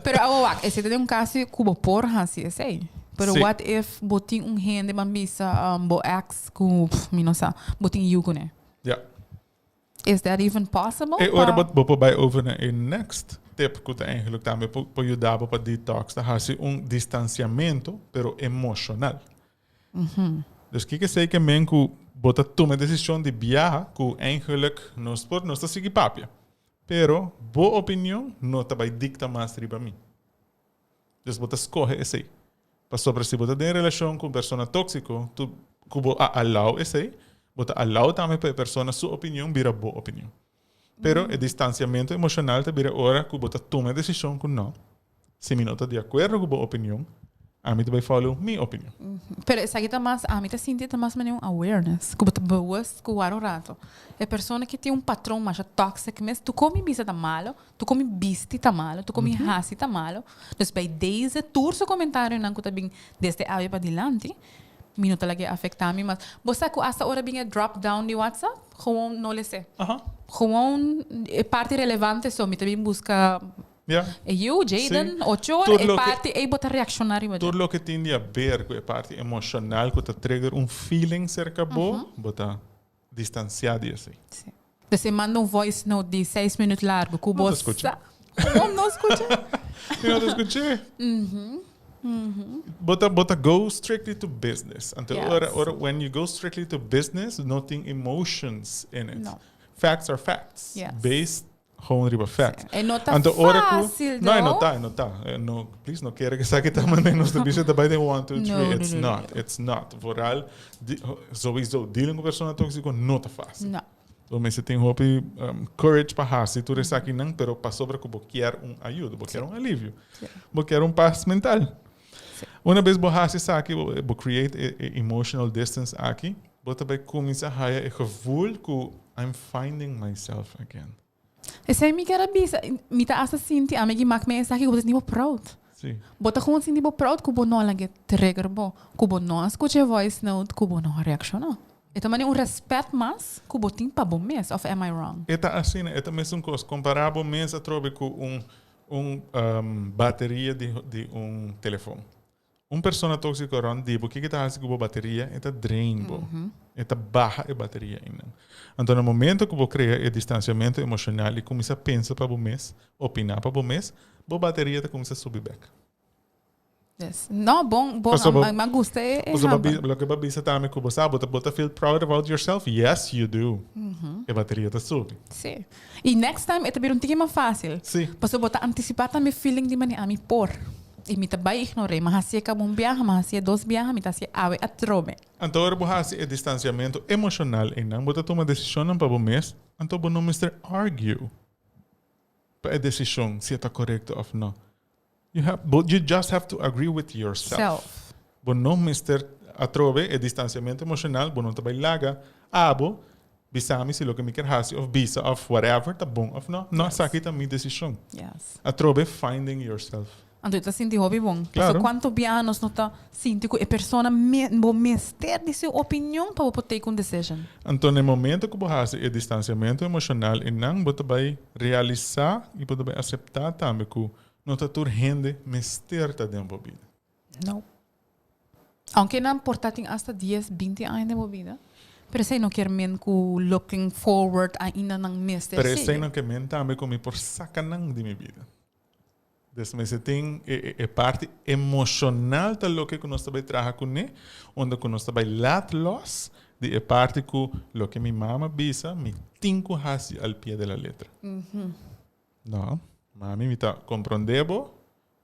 Pero awo wak, esei ta den un caso cu bo por haci esei. Pero what if bo tin un hende ban bisa bo ex cu pff mi no sa, bo tin yu cune.
Ja.
Is that even possible?
E ora bo bo por bay over na e next tip cu ta eigenlijk tambe por por yuda bo pa detox ta haci un distanciamento pero emocional. Dus kiko esei ke men cu bo ta tuma e decision di biaha cu eigenlijk nos por nos ta sigui papia. Pero bo opinion no ta bai dicta mas riba mi. Dus bo ta scoge esey. Pasobra si bo ta den relacion cu un persona toxico, tu cu bo a allow esey, bo ta allow tambe pa e persona su opinion bira bo opinion. Pero e distanciamento emocional ta bira ora cu bo ta tuma e decision cu no, Si mi no ta di akuerdo ku bo opinion, ami ta bai follow mi opinion.
Pero esaki ta mas, ami ta sinti ta mas manera un awareness, ku bo ta bewust ku wak un rato. E persona ki tin un patron masha toxic mes, tur kon mi bisa ta malo, tur kon mi bisti ta malo, tur kon mi hasi ta malo. Dus bij deze tur su comentarionan ku ta bin desde awe padilanti, mi no ta laga e afecta mi mas. Bo sa ku asta ora bin e drop down di WhatsApp, gewoon no lese. Gewoon e parti relevante so, mi ta bin buska.
Ja.
E yu, Jayden, ocho ora, e parti ei bo ta reakshoná riba dje.
Tur loke tin di haber ku e parti emoshonal ku ta trigger un feeling serka bo, bo ta distansiá di esei.
Sí. Dus e manda un voice note di seis minüt largu ku bo
No ta skuch'é.
sa. Bo no skuch'é.
Mi no ta skuch'é. Bo ta bo ta go strictly to business. Anto ora ora when you go strictly to business no tin emotions in it.
No.
Facts are facts.
Yes.
Based Gewoon riba facts.
E no ta
Anto ora ku
fácil
No, e no
though.
ta, e no ta. E no, please no kere ku esaki ta manera nos ta bisa ta bai den one, two,
No,
three.
no,
It's
no, no,
not, it's not. Vooral di, sowieso dealing ku persona tóksiko no ta fácil.
No.
Bo mester tin hopi um, courage pa hasi tur esakinan, pero pasobra ku bo kier un ayuda, bo kier un alivio,
Sí.
bo kier un pas mental.
Sí.
Una bes bo hasi esaki, bo, bo create e, e emotional distance aki, Bo ta bai cuminsa haya e gevoel cu I'm finding myself again.
Esey mi kier a bisa, mi ta hasta sinti ami ki mak mi esaki cu bo ta sinti bo proud.
Si.
Bo ta gewoon sinti bo proud cu bo no a laga trigger bo, cu bo no a scucha e voice note, cu bo no a reacciona. E ta manera un respet mas cu bo tin pa bo mes, of am I wrong?
E ta asina, e ta mesun cos. Compara bo mes atrobe cu un un bateria di di un telefon. Un persona tóksiko rònt di bo, kiko e ta hasi ku bo bateria? E ta drain bo. E ta baha e bateria einan. Anto na momento ku bo krea e distansiamentu emoshonal i kuminsá pensa pa bo mes, opiná pa bo mes, bo bateria ta kuminsá subi bèk.
Yes. No, bon, bon,
Pasobra
a, a gusta e, e
pasobra
hamba.
loke bo a bisa tambe ku bo sa, bo ta, bo ta feel proud about yourself? Yes, you do. E bateria ta subi.
Sí. I next time e ta bira un tiki mas fácil.
Sí.
Pasobra bo ta antisipá tambe feeling di manera ami por. I mi ta bai ignor'é. Mi a hasié kaba un biaha, mi a hasié dos biaha, mi ta hasié awe atrobe.
Anto ora bo hasi e distansiamentu emoshonal einan, bo ta tuma desishonnan pa bo mes, anto bo no mester argue pa e desishon si e ta korekto òf no. You have, bo, you just have to agree with yourself.
Self.
Bo no mester atrobe e distansiamentu emoshonal, bo no ta bai laga abo bisa mi si loke mi kier hasi of bisa of whatever ta bon of no. No, esaki ta mi desishon.
Yes.
Atrobe finding yourself.
Anto e ta sinti hopi bon.
Claro.
Pasobra cuanto biaha nos no ta sinti cu e persona me, bo mester di su opinion pa bo por take un decision.
Anto na e momento cu bo haci e distanciamento emocional einan bo ta bay realisa y bo ta bay acepta tambe cu no ta tur hende mester ta den bo bida.
No. Aunke nan por ta tin hasta dies, binti aña den bo bida, pero esei no kier men cu looking forward ainda nan mester
Pero esei
sigui.
no kier men tambe cu mi por saca nan di mi bida. Des mester tin e e parti emocional ta loke cu nos ta bay traha cune, unda cu nos ta bay laat los di e parti cu loke mi mama bisa mi tin cu haci al pie de la letra. No, mami mi ta compronde bo,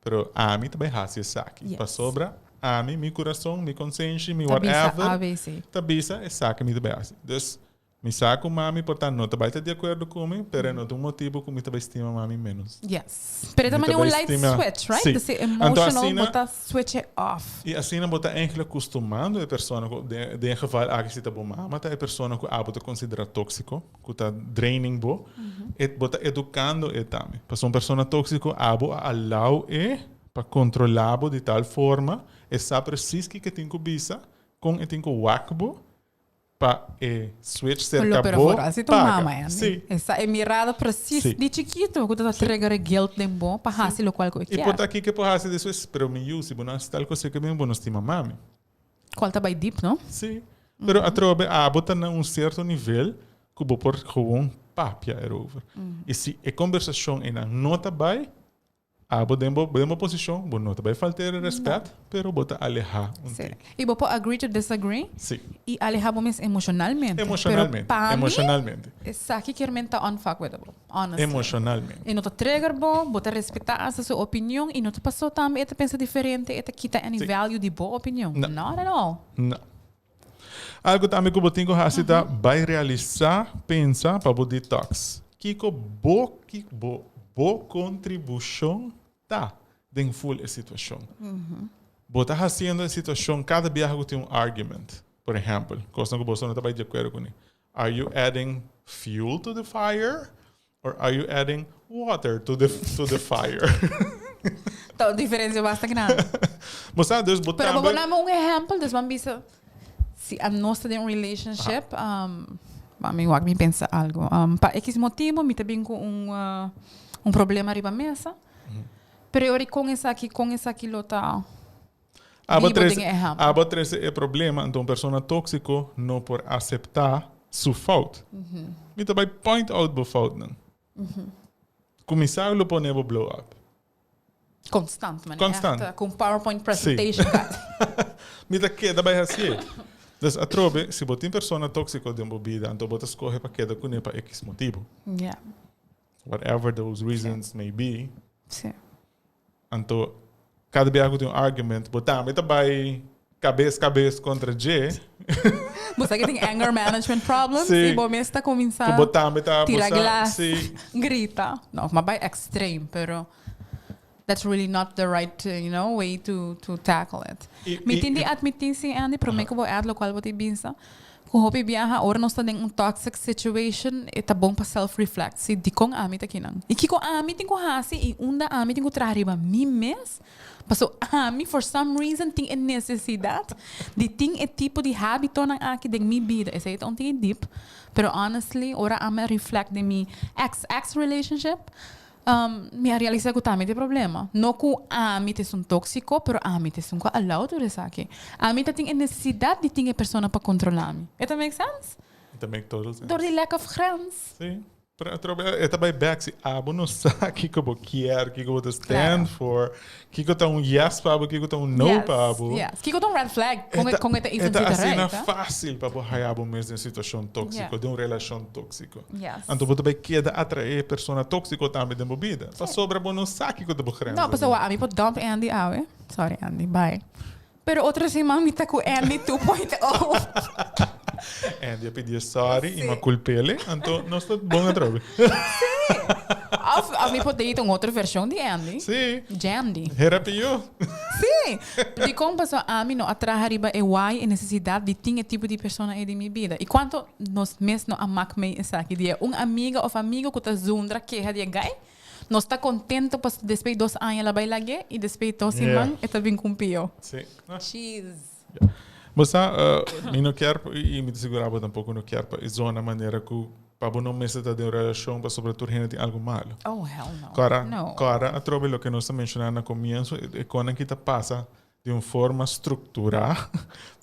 pero ami ta bay haci esaki
Yes.
pasobra. Ami, mi kurason, mi konsenshi, mi
Ta bisa
whatever.
ABC.
Ta bisa esaki mi ta bai hasi. Dus, mi sa ku mami por ta no ta bai ta di akuerdo ku mi, pero e no ta un motibu ku mi ta bai stima mami ménos.
Yes. Pero e ta
Mi ta
manera un
bai
light
stima.
switch, right?
Sí.
Dus e
Anto
emotional
asina
bo ta switch e off.
I asina bo ta eigenlijk kustumando e persona ku, den den e geval aki si ta bo mama ta e persona ku abo ta konsiderá tóksiko, ku ta draining bo, e bo ta edukando e tambe. Pasobra un persona tóksiko abo a allow e pa kontrolá bo di tal forma, e sa presis kiko e tin ku bisa, kon e tin ku wak bo, pa e switch serka
Pero
bo
vooral si tu
paga.
mama, Andy.
Sí.
E sa e mirada precies
Sí.
di chikito ku ta
Sí.
trigger e guilt den bo pa hasi lokual ku e
I
kier.
por ta kiko e por hasi despues, pero mi yu, si bo no hasi tal kos ke mi, bo no stima mami.
Kual ta bai deep, no?
Sí. Pero atrobe abo ta na un sierto nivel ku bo por gewoon papia erover. I si e kombersashon einan no ta bai, Abo den bo den bo posishon, bo no ta bai falta e rèspèt, pero bo ta alehá un
Sí.
tiki.
I bo por agree to disagree
Sí.
i alehá bo mes emoshonalmente. Pero
Emoshonalmente.
pa mi,
Emoshonalmente.
esaki kier men ta unfuckwithable, honestly.
Emoshonalmente.
E no ta trigger bo, bo ta respetá hasta su opinion i no ta pasó tambe e ta pensa diferente, e ta kita any
Sí.
value di bo opinion.
No.
Not at all.
No. Algu tambe ku bo tin ku hasi ta bai realisá, pensa pa bo detox. Kiko bo ki bo bo kontribushon ta den ful e situashon? Bo ta hasiendo e situashon kada biaha ku tin un argument, por ehèmpel, kosnan ku boso no ta bai di akuerdo kuné. Are you adding fuel to the fire or are you adding water to the to the fire?
Ta un diferencia basta grandi.
Bo sa, dus bo
Pero bo
tambe.
dame un ehempel, dus ban bisa si anos ta den un relationship, um, mi wak mi pensa algo. Um, pa X motibo mi ta bin ku un uh, un problema riba mesa. Pero e ora kon esaki, kon esaki lo ta
Abo
Bibo
trece,
den e ehempel.
abo trece e problema, anto un persona tóxico no por acepta su fout. Mi ta bai point out bo foutnan. Cuminsa lo pone bo blow up.
Constant, man.
Constant.
Echt, cu un PowerPoint presentation.
Mi ta keda bai hacié. Dus atrobe, si bo tin persona tóxico den bo bida, anto bo ta scoge pa keda cune pa X motibo.
Ja,
Whatever those reasons may be.
sí.
Anto kada biaha ku tin un argument bo tambe ta bai kabes kabes kontra dje.
Bo sa ke tin anger management problems
Sí.
i bo mes ta kuminsá
Ku bo tambe ta
tira
bo sa
glas,
sí.
grita. No, ma bai extreme, pero that's really not the right, you know, way to to tackle it.
I
Mi
i
tin di
i
admití sí, Andy, promé ku bo add lokual bo tin bisa, Ku hopi biaha ora nos ta den un toxic situation e ta bon pa self reflect si dikon ami ta kinan i kiko ami tin ku hasi i unda ami tin ku traha riba mi mes paso ami for some reason tin e nesesidat di tin e tipo di habitonan aki den mi bida esei ta un tiki deep pero honestly ora ami a reflect den mi ex ex relationship Mi a realisa ku ta ami ta e problema. No ku ami ta esun tóksiko, pero ami ta esun ku a allow tur esaki. Ami ta tin e nesesidat di tin e persona pa kontrolá mi. E ta make sense?
E ta make total sense.
Dor di lack of grens.
Sí. Pero atrobe e ta bai bek si abo no sa kiko bo kier, kiko bo ta stand for, kiko ta un yes pa bo, kiko ta un no pa bo.
Yes, yes. Kiko ta un red flag? Kon e, kon e ta
E ta
isensi ta
asina
right, eh?
fácil pa bo haya bo mes den situashon tóksiko, den un relashon tóksiko.
Yes.
Anto bo ta bai keda atraé persona tóksiko tambe den bo bida. Pasobra bo no sa kiko ta bo grens.
No, pasobra ami por dump Andy awe. Sorry Andy, bye. Pero otro siman mi ta ku Andy 2.0.
Andy a pidi e sorry i mi a kulp'ele, anto nos ta bon atrobe.
Sí. Of, of mi por date un otro version di Andy.
Sí.
Jandy.
Hera pió.
Sí. Dikon pasobra ami no a traha riba e why e nesesidat di tin e tipo di persona ei den mi bida. I kuantu nos mes no a mak mei esaki di e un amiga of amigo ku ta zundra keha di e guy, nos ta kontento pasobra despues di dos aña el a bai lag'é i despues di dos siman e ta bin ku un pió.
Sí.
Jeez.
Bo sa, mi no kier i mi ta sigurá bo tampoko no kier pa e zona manera ku pa bo no mester ta den un relashon pasobra tur hende tin algu malu.
Oh, hell no.
Kòrda,
No.
kòrda atrobe loke nos ta menshoná na komienso, e konan ki ta pasa di un forma strukturá,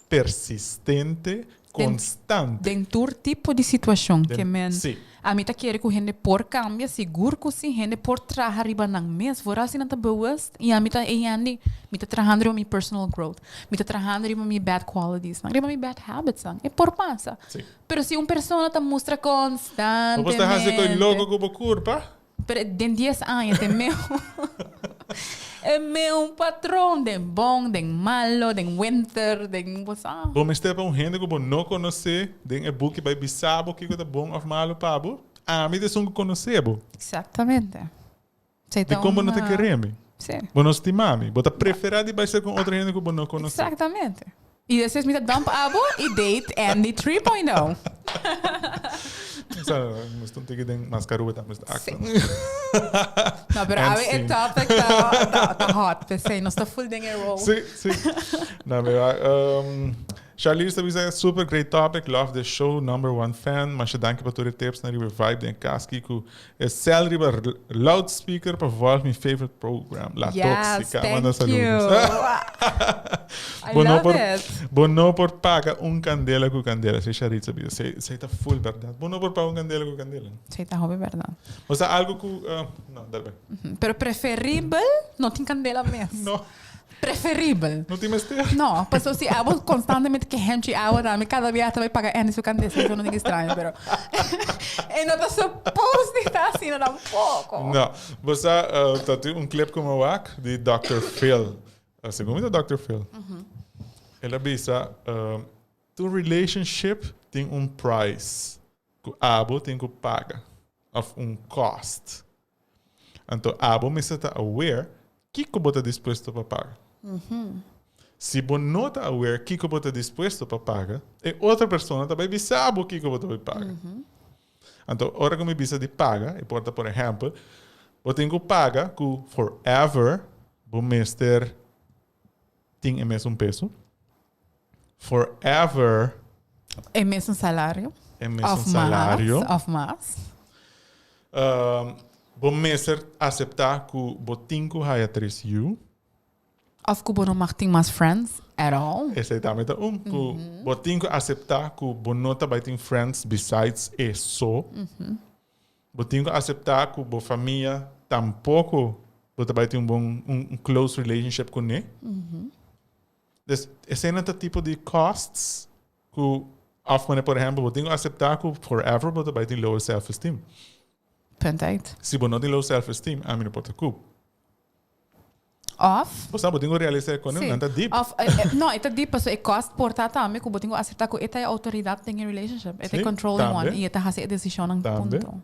persistente, konstante.
Den tur tipo di situashon
Den,
ke men.
sí.
Ami ta kere ku hende por kambia, sigur ku si, hende por traha riba nan mes, vooral si nan ta bewust. I ami ta e hende, mi ta trahando riba mi personal growth, mi ta trahando riba mi bad qualities nan, riba mi bad habits nan. E por pasa.
Sí.
Pero si un persona ta mustra
Bo por sta hasi
constantemente.
koi loko ku bo kurpa.
Pero den dies aña te meo. E mesun patron den bon, den malo, den winter, den bo sa.
Bo mester pa un hende ku bo no konosé den e buki bai bisa bo kiko ta bon òf malu pa bo? Ami ta esun ku konosé bo.
Exactamente.
Dikon bo no ta kere mi?
Sí.
Bo no stima mi. Bo ta preferá di bai ser ku un otro hende ku bo no konosé.
Exactamente. I despues mi ta dump abo i date Andy 3.0.
Sa, nos ta un tiki den mascaruba tambe esta acto.
Sí. No, pero awe e topic ta, ta, ta hot, p'esei nos ta full den e rol.
Sí, sí. No, pero, Charlize ta bisa super great topic, love the show, number one fan. Masha danki pa tur e tips na riba vibe den kas kiku. E cel riba loudspeaker pa volg mi favorite program, La
Yes,
Tóxica. Manda
thank you.
saludos.
I
Bo no
love
por,
it.
bo no por paga un candela cu candela. Esey Charitza bisa. Esey, esey ta full berdad. Bo no por paga un candela cu candela.
Esey ta hopi berdad.
O sea, algo cu, no, dal bay.
Pero preferibel no tin candela mes.
No.
Preferibel.
No tin mester.
No, paso si abo constantemente ke henchi awa tambe cada biaha ta bay paga Andy su candela, eso no tin extraño, pero e no ta supposed di ta asina tampoco.
No, bo sa ta tin un clip cu mi a wak di Doctor Phil. Segun mi ta Doctor Phil. El a bisa tur relationship tin un price cu abo tin cu paga of un cost. Anto abo mester ta aware kiko bo ta dispuesto pa paga. Si bo no ta aware kiko bo ta dispuesto pa paga, e otro persona ta bai bisa bo kiko bo ta bai paga. Anto ora ku mi bisa di paga, e por ta por ehèmpel, bo tin ku paga ku forever bo mester tin e mesun peso, forever.
E mesun salario.
E mesun salario.
Of mas.
Bo mester acepta cu bo tin cu haya tres yu.
Of cu bo no mag tin mas friends at all.
Esey tambe ta un. Cu bo tin cu acepta cu bo no ta bay tin friends besides e so. Bo tin cu acepta cu bo famia tampoco bo ta bay tin un bon, un close relationship cu ne. Dus eseinan ta tipo di costs cu of manera por ehempel bo tin cu acepta cu forever bo ta bay tin low self esteem.
Punt uit.
Si bo no tin low self esteem ami no por ta cu.
Of.
Bo sa bo tin cu realisa e con nan ta deep.
Of no e ta deep pasobra e cost por ta tambe cu bo tin cu acepta cu e ta e autoridad den e relationship. E ta e controlling one y e ta haci e decisionnan punto.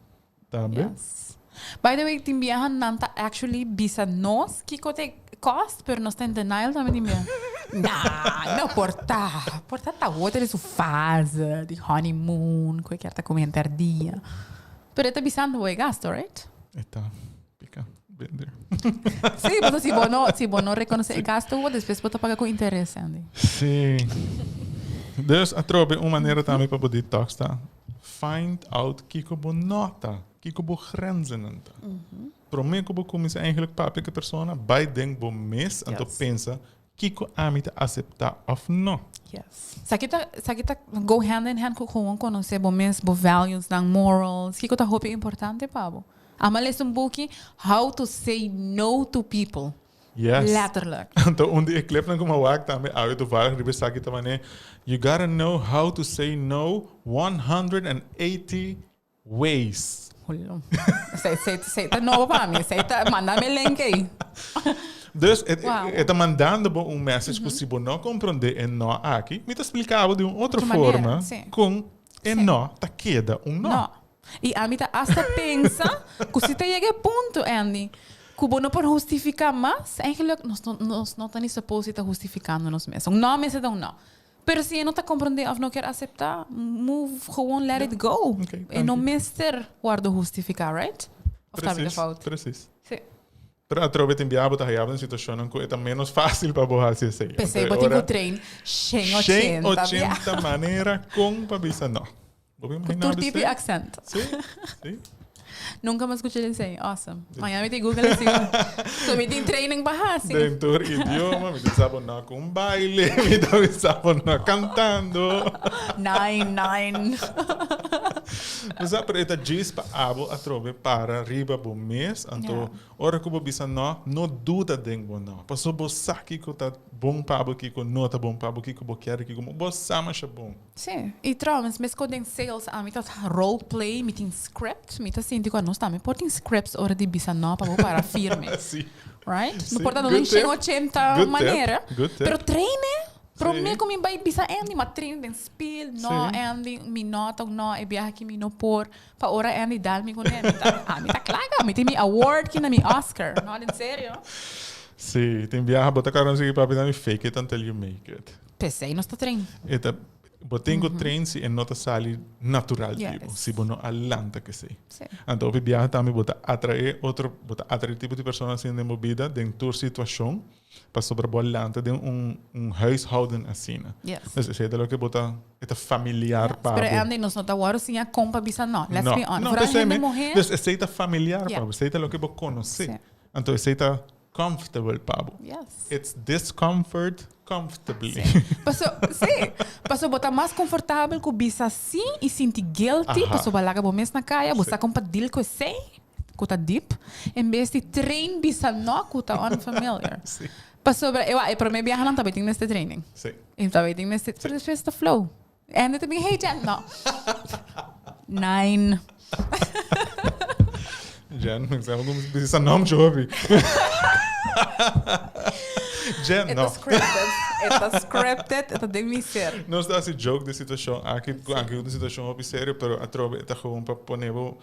Tambe.
Yes. By the way, tin biaha nan ta actually bisa nos kiko ta e cost, pero nos ta in denial tambe tin biaha. Nah, no por ta. Por ta ta otro den su fase di honeymoon, ku e kier ta come henter dia. Pero e ta bisando bo e gasto, right?
E ta pica, been there.
Sí, pasobra si bo no, si bo no reconoce e gasto, despues bo ta paga ku interes, Andy.
Sí. Dus atrobe un manera tambe pa bo detox ta Find out kiko bo no ta, kiko bo grenzennan ta. Prome ku bo kuminsá eigenlijk papia ku e persona, bai den bo mes anto pensa kiko ami ta aseptá òf no.
Yes. Esaki ta, esaki ta go hand in hand ku gewoon konosé bo mes, bo valuesnan, morals, kiko ta hopi importante pa bo. Amo a lesa un buki, How to say no to people.
Yes.
Letterlijk.
Anto un di e clipnan ku mi a wak tambe awe toevallig riba esaki ta manera You gotta know how to say no 180 ways.
Hullo. Esei, esei, esei ta nobo pa mi. Esei ta, manda mi e link ei.
Dus e,
Wow.
e ta mandando bo un message ku si bo no komprondé e no aki, mi ta splika bo di un otro
Otro manera,
forma
sí.
kon e
Sí.
no ta keda un no.
No. I ami ta asta pensa ku si ta yega e punto, Andy, ku bo no por hustifiká mas, eigenlijk nos no nos no ta ni supposed di ta hustifikando nos mes. Un no mester ta un no. Pero si e no ta komprondé òf no kier aseptá, move gewoon, let it go.
Oké,
E no
danki.
mester wòrdu hustifiká, right? Òf ta mi ta
Precies,
fout?
precies.
Sí.
Pero atrobe tin bia bo ta haya bo den situashonnan ku e ta ménos fásil pa bo hasi esei.
P'esei
Anto
bo
e
tin ku
ora
train shen
shen
ochenta bia.
ochenta manera kon pa bisa no. Bo por
Ku
imaginá
tur
bo
tipo di
esei?
aksènt.
Sí, sí.
Nunka mi a skucha esei. Awesome. Mañana mi tin Google esei. So mi tin training pa hasi.
Den tur idioma, mi ta bisa bo no ku un baile, mi ta bisa bo no kantando.
Nine, nine.
Bo sa, pero e ta djis pa abo atrobe para riba bo mes, anto
Ja.
ora ku bo bisa no, no duda den bo no. Pasobra bo sa kiko ta bon pa bo, kiko no ta bon pa bo, kiko bo kier, kiko bo sa masha bon.
Sí, y trouwens, mesco den sales ami ta role play, mi tin script, mi ta sinti cu anos tambe por tin scripts ora di bisa no pa bo para firme.
Sí.
Right? No por ta no den 180 manera. Pero train e. Prome ku mi bai bisa Andy, ma train den spiel. No, Andy, mi no ta no, e biaha aki mi no por. Pa ora Andy dal mi kuné, mi ta, ah, mi ta kla ka. Mi tin mi award ki na mi Oscar. No, den serio.
Sí, tin biaha bo ta kòrda sigui papia ta mi fake it until you make it.
P'esei nos ta train.
E ta, bo tin ku train si e no ta sali natural di bo, si bo no a lanta k'esei. Anto hopi biaha tambe bo ta atraé otro, bo ta atraé tipo di persona asina den bo bida den tur situashon pasobra bo a lanta den un un huishouden asina. Dus esei ta loke bo ta, e ta familiar pa bo.
Pero Andy nos no ta wòrdu siña kon pa bisa no, let's be honest.
No, p'esei mi, dus esei ta familiar pa bo, esei ta loke bo konosé. Anto esei ta comfortable pa bo.
Yes.
It's discomfort comfortably.
Sí. Paso, sí. Paso bo ta mas comfortabel cu bisa sí y sinti guilty,
Aha.
paso bo a laga bo mes na caya, bo
Sí.
sa con pa deal cu esey, cu ta deep, en bes di train bisa no cu ta unfamiliar.
Sí.
Pasobra, ewa, e prome biahanan tabata tin mester training.
Sí.
E tabata tin mester, pero despues ta flow. En ta bin, hey Jen, no. Nine.
Jen, mi sa como bisa nom jovi. Jen, no.
Eta scripted. Eta scripted, eta den mi ser.
Nos ta hasi joke di situacion aki, aki un situacion hopi serio, pero atrobe e ta gewoon pa pone bo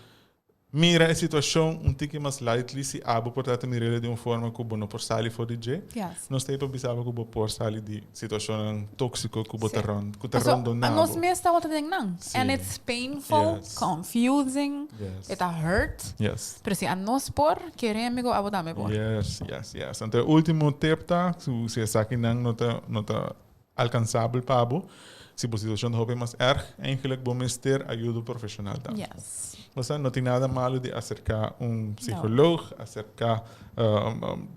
Mira e situacion un tiki mas lightly si abo por trata mir'el di un forma cu bo no por sali for di dje.
Yes.
Nos ta ei pa bisa bo cu bo por sali di situacionnan toxico cu bo ta
Sí.
rond, cu ta
Paso,
rondona
nos
bo.
mes tabata den nan.
Sí.
And it's painful,
Yes.
confusing,
Yes.
e ta hurt.
Yes.
Pero si anos por, kere amigo, abo tambe por.
Yes, yes, yes. Anto e ultimo tip ta, su si esakinan no ta, no ta alcansabel pa bo, si bo situacion ta hopi mas erg, eigenlijk bo mester ayudo profesional tambe.
Yes.
Osea, no tin nada malo di acerca un psicoloog, acerca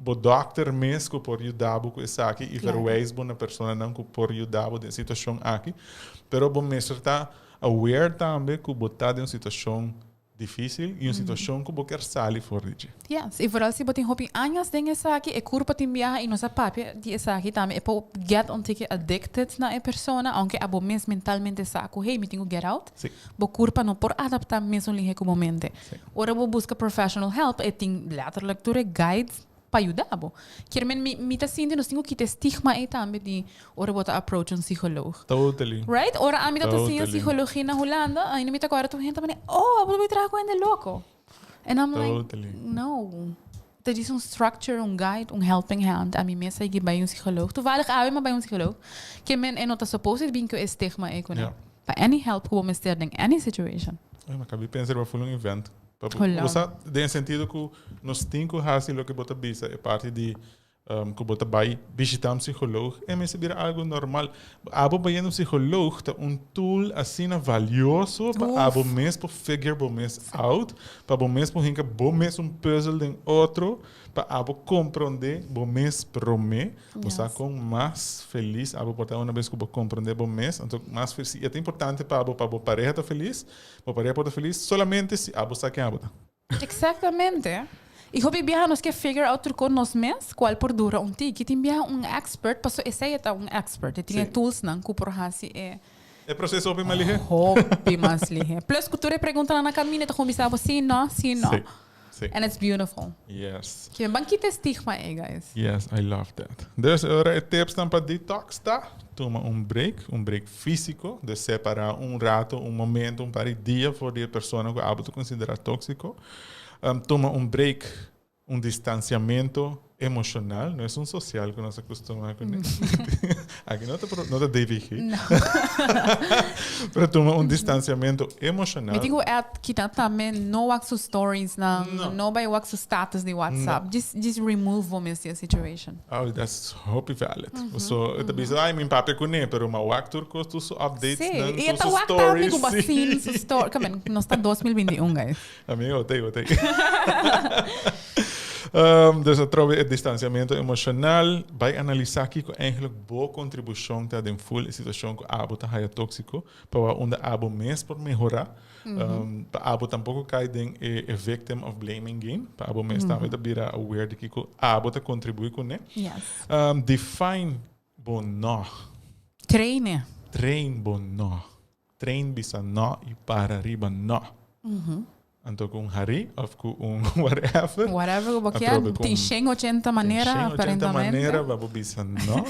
bo dokter mes cu por yuda bo cu esaki y verwijs bo na personanan cu por yuda bo den e situacion aki. Pero bo mester ta aware tambe cu bo ta den un situacion Difícil i un situashon ku bo kier sali for di dje.
Yes, i vooral si bo tin hopi añas den esaki, e kurpa tin biaha i nos a papia di esaki tambe, e por get un tiki addicted na e persona, aunke abo mes mentalmente sa ku hey, mi tin ku get out,
Sí.
bo kurpa no por adapta mesun lihe ku bo mente.
Sí.
Ora bo buska professional help, e tin letterlijk tur e guides pa yuda bo. Kier men mi mi ta sinti nos tin ku kita e stigma ei tambe di ora bo ta approach un psicoloog.
Totally.
Right? Ora ami ta siña
Totally.
psicologia na Hulanda, ainda mi ta kòrda tur hende ta manera, oh, abo ta bai traha ku hende loko. And I'm like,
Totally.
no. Ta djis un structure, un guide, un helping hand. Ami mes a bai un psicoloog. Toevallig awe mi a bai un psicoloog. Kier men e no ta supposed di bin ku e stigma ei kuné.
Ja.
Pa any help ku bo mester den any situation.
Ay, mi a kabi pensa riba full un event. Pa bo,
Hola.
bo sa, den e sentido ku nos tin ku hasi loke bo ta bisa, e parti di ku bo ta bai bishita un psicoloog, e mester bira algo normal. Abo bayendo un psicoloog ta un tool asina valioso pa
Uf.
abo mes por figure bo mes out, pa bo mes por hinka bo mes un puzzel den otro, pa abo comprende bo mes prome. Bo sa
Yes.
kon mas felis abo por ta una bes ku bo comprende bo mes, anto mas felis. E ta importante pa abo pa bo pareha ta felis, Bo pareha por ta felis solamente si abo sa ken abo ta.
Exactamente. Y hopi biaha nos ke figure out tur con nos mes, cual por dura un tiki. Tin biaha un expert, paso esey e ta un expert. E tin e
Sí.
toolsnan cu por haci e
E proceso hopi mas lihe.
hopi mas lihe. Plus cu tur e preguntanan na caminda e ta cuminsa bo si, no, si, no.
Sí, sí.
And it's beautiful.
Yes.
Ke ban kita e stigma ey, guys.
Yes, I love that. Dus ora e tipsnan pa detox ta, tuma un break, un break físico, dus separa un rato, un momento, un par di dia for di e persona cu abo ta considera toxico. Tuma un break, un distanciamento emocional, no es un social cu nos a costuma cune. Aki no ta no ta DVG.
No.
Pero tuma un distanciamento emocional.
Mi tin cu add kita tambe no wak su stories nan,
No.
no bay wak su status di WhatsApp.
No.
Just, just remove bo mes di e situation.
Oh, that's hopi valid. So, e ta bisa, ay, mi papia cune, pero ma wak tur cos, tur su updates
Sí,
nan,
y
tur
e ta
su
wak tambe
stories.
cu basin su story. Come on, nos ta 2021, guys.
Amigo, otei, otei. Um, dus atrobe e distanciamento emocional. Bai analisa kiko eigenlijk bo contribucion ta den full e situacion cu abo ta haya toxico, pa wa unda abo mes por mehora. Um, pa abo tampoco cai den e, e victim of blaming game. Pa abo mes tambe ta bira aware di kiko abo ta contribui cune.
Yes.
Um, define bo no.
Traine.
Train bo no. Train bisa no y para riba no. Anto ku un hari of ku un whatever.
Whatever ku bo kier. Tin 180 manera aparentemente.
180 manera pa bo bisa no.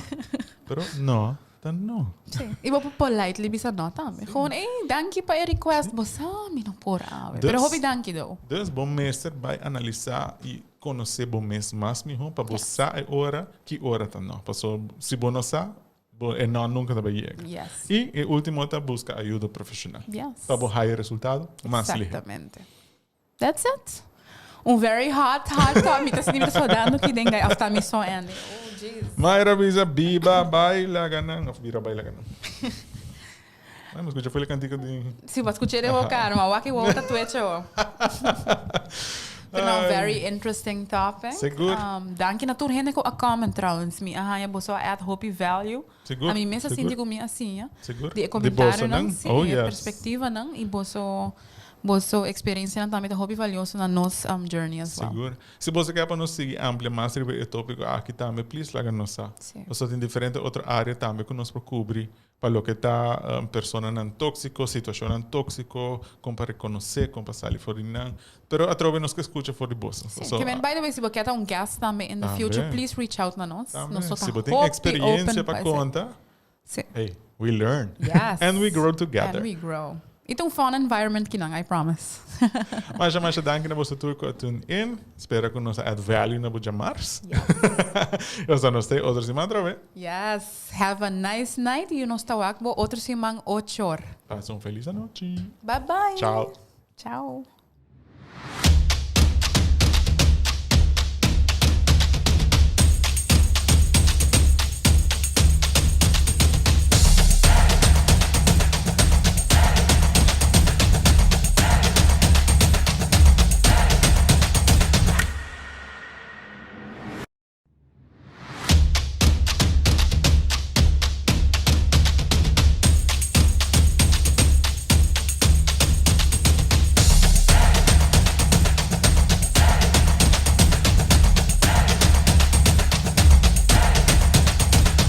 Pero no ta no.
Sí. I bo por politely bisa no tambe. Gewoon, ey, danki pa e request. Bo sa mi no por awe. Pero hopi danki though.
Dus bo mester bai analisa i konosé bo mes mas mihó pa bo sa e ora ki ora ta no. Paso si bo no sa, Bo e no nunca ta bay yega.
Yes.
Y e ultimo ta busca ayuda profesional.
Yes.
Pa bo haya resultado mas lihe.
Exactamente. That's it. Un very hot, hot topic. Mi ta sinti mi ta sodando ki den gai of ta mi so Andy. Oh, jeez.
Mayra bisa biba bay laga nan of bira bay laga nan. Ay, mi scucha fue cantica di...
Si, bo scucha de bo cara, ma wak wo ta tueche wo. Pero no, very interesting topic.
Sigur.
Danki na tur hende ku a comment trouwens. Mi a haña boso a add hopi value.
Sigur.
A mi mes a
sigur.
sinti ku mi a siña.
Sigur.
Di e
Di
komentarionan,
bosonan.
si,
Oh,
e
yes.
perspektivanan i boso boso eksperensianan tambe ta hopi valioso na nos journey as well.
Sigur. Si boso ke pa nos sigui amplia mas riba e tópiko aki tambe, please laga nos sa.
Si.
Pasobra tin diferente otro área tambe ku nos por kubri Pa loke ta personanan tóksiko, situashonnan tóksiko, kon pa rekonosé, kon pa sali for di nan. Pero atrobe nos ke skucha for di boso.
Sí.
So,
Ke men, by the way, si bo ke ta un guest tambe in the
Tambe.
future, please reach out na nos.
Tambe.
Nos lo ta
Si bo tin
hopi
eksperiencia
open
pa
pa esei.
konta,
Sí.
hey, we learn.
Yes.
And we grow together.
And we grow. I ta un fun environment kinan, I promise.
Masha masha danki na boso tur ku a tune in. Spera ku nos a add value na bo djamars.
Yes.
I nos ta nos te otro siman atrobe.
Yes. Have a nice night i nos ta wak bo otro siman ochor.
Pasa un felis anochi.
Bye bye.
Ciao.
Ciao.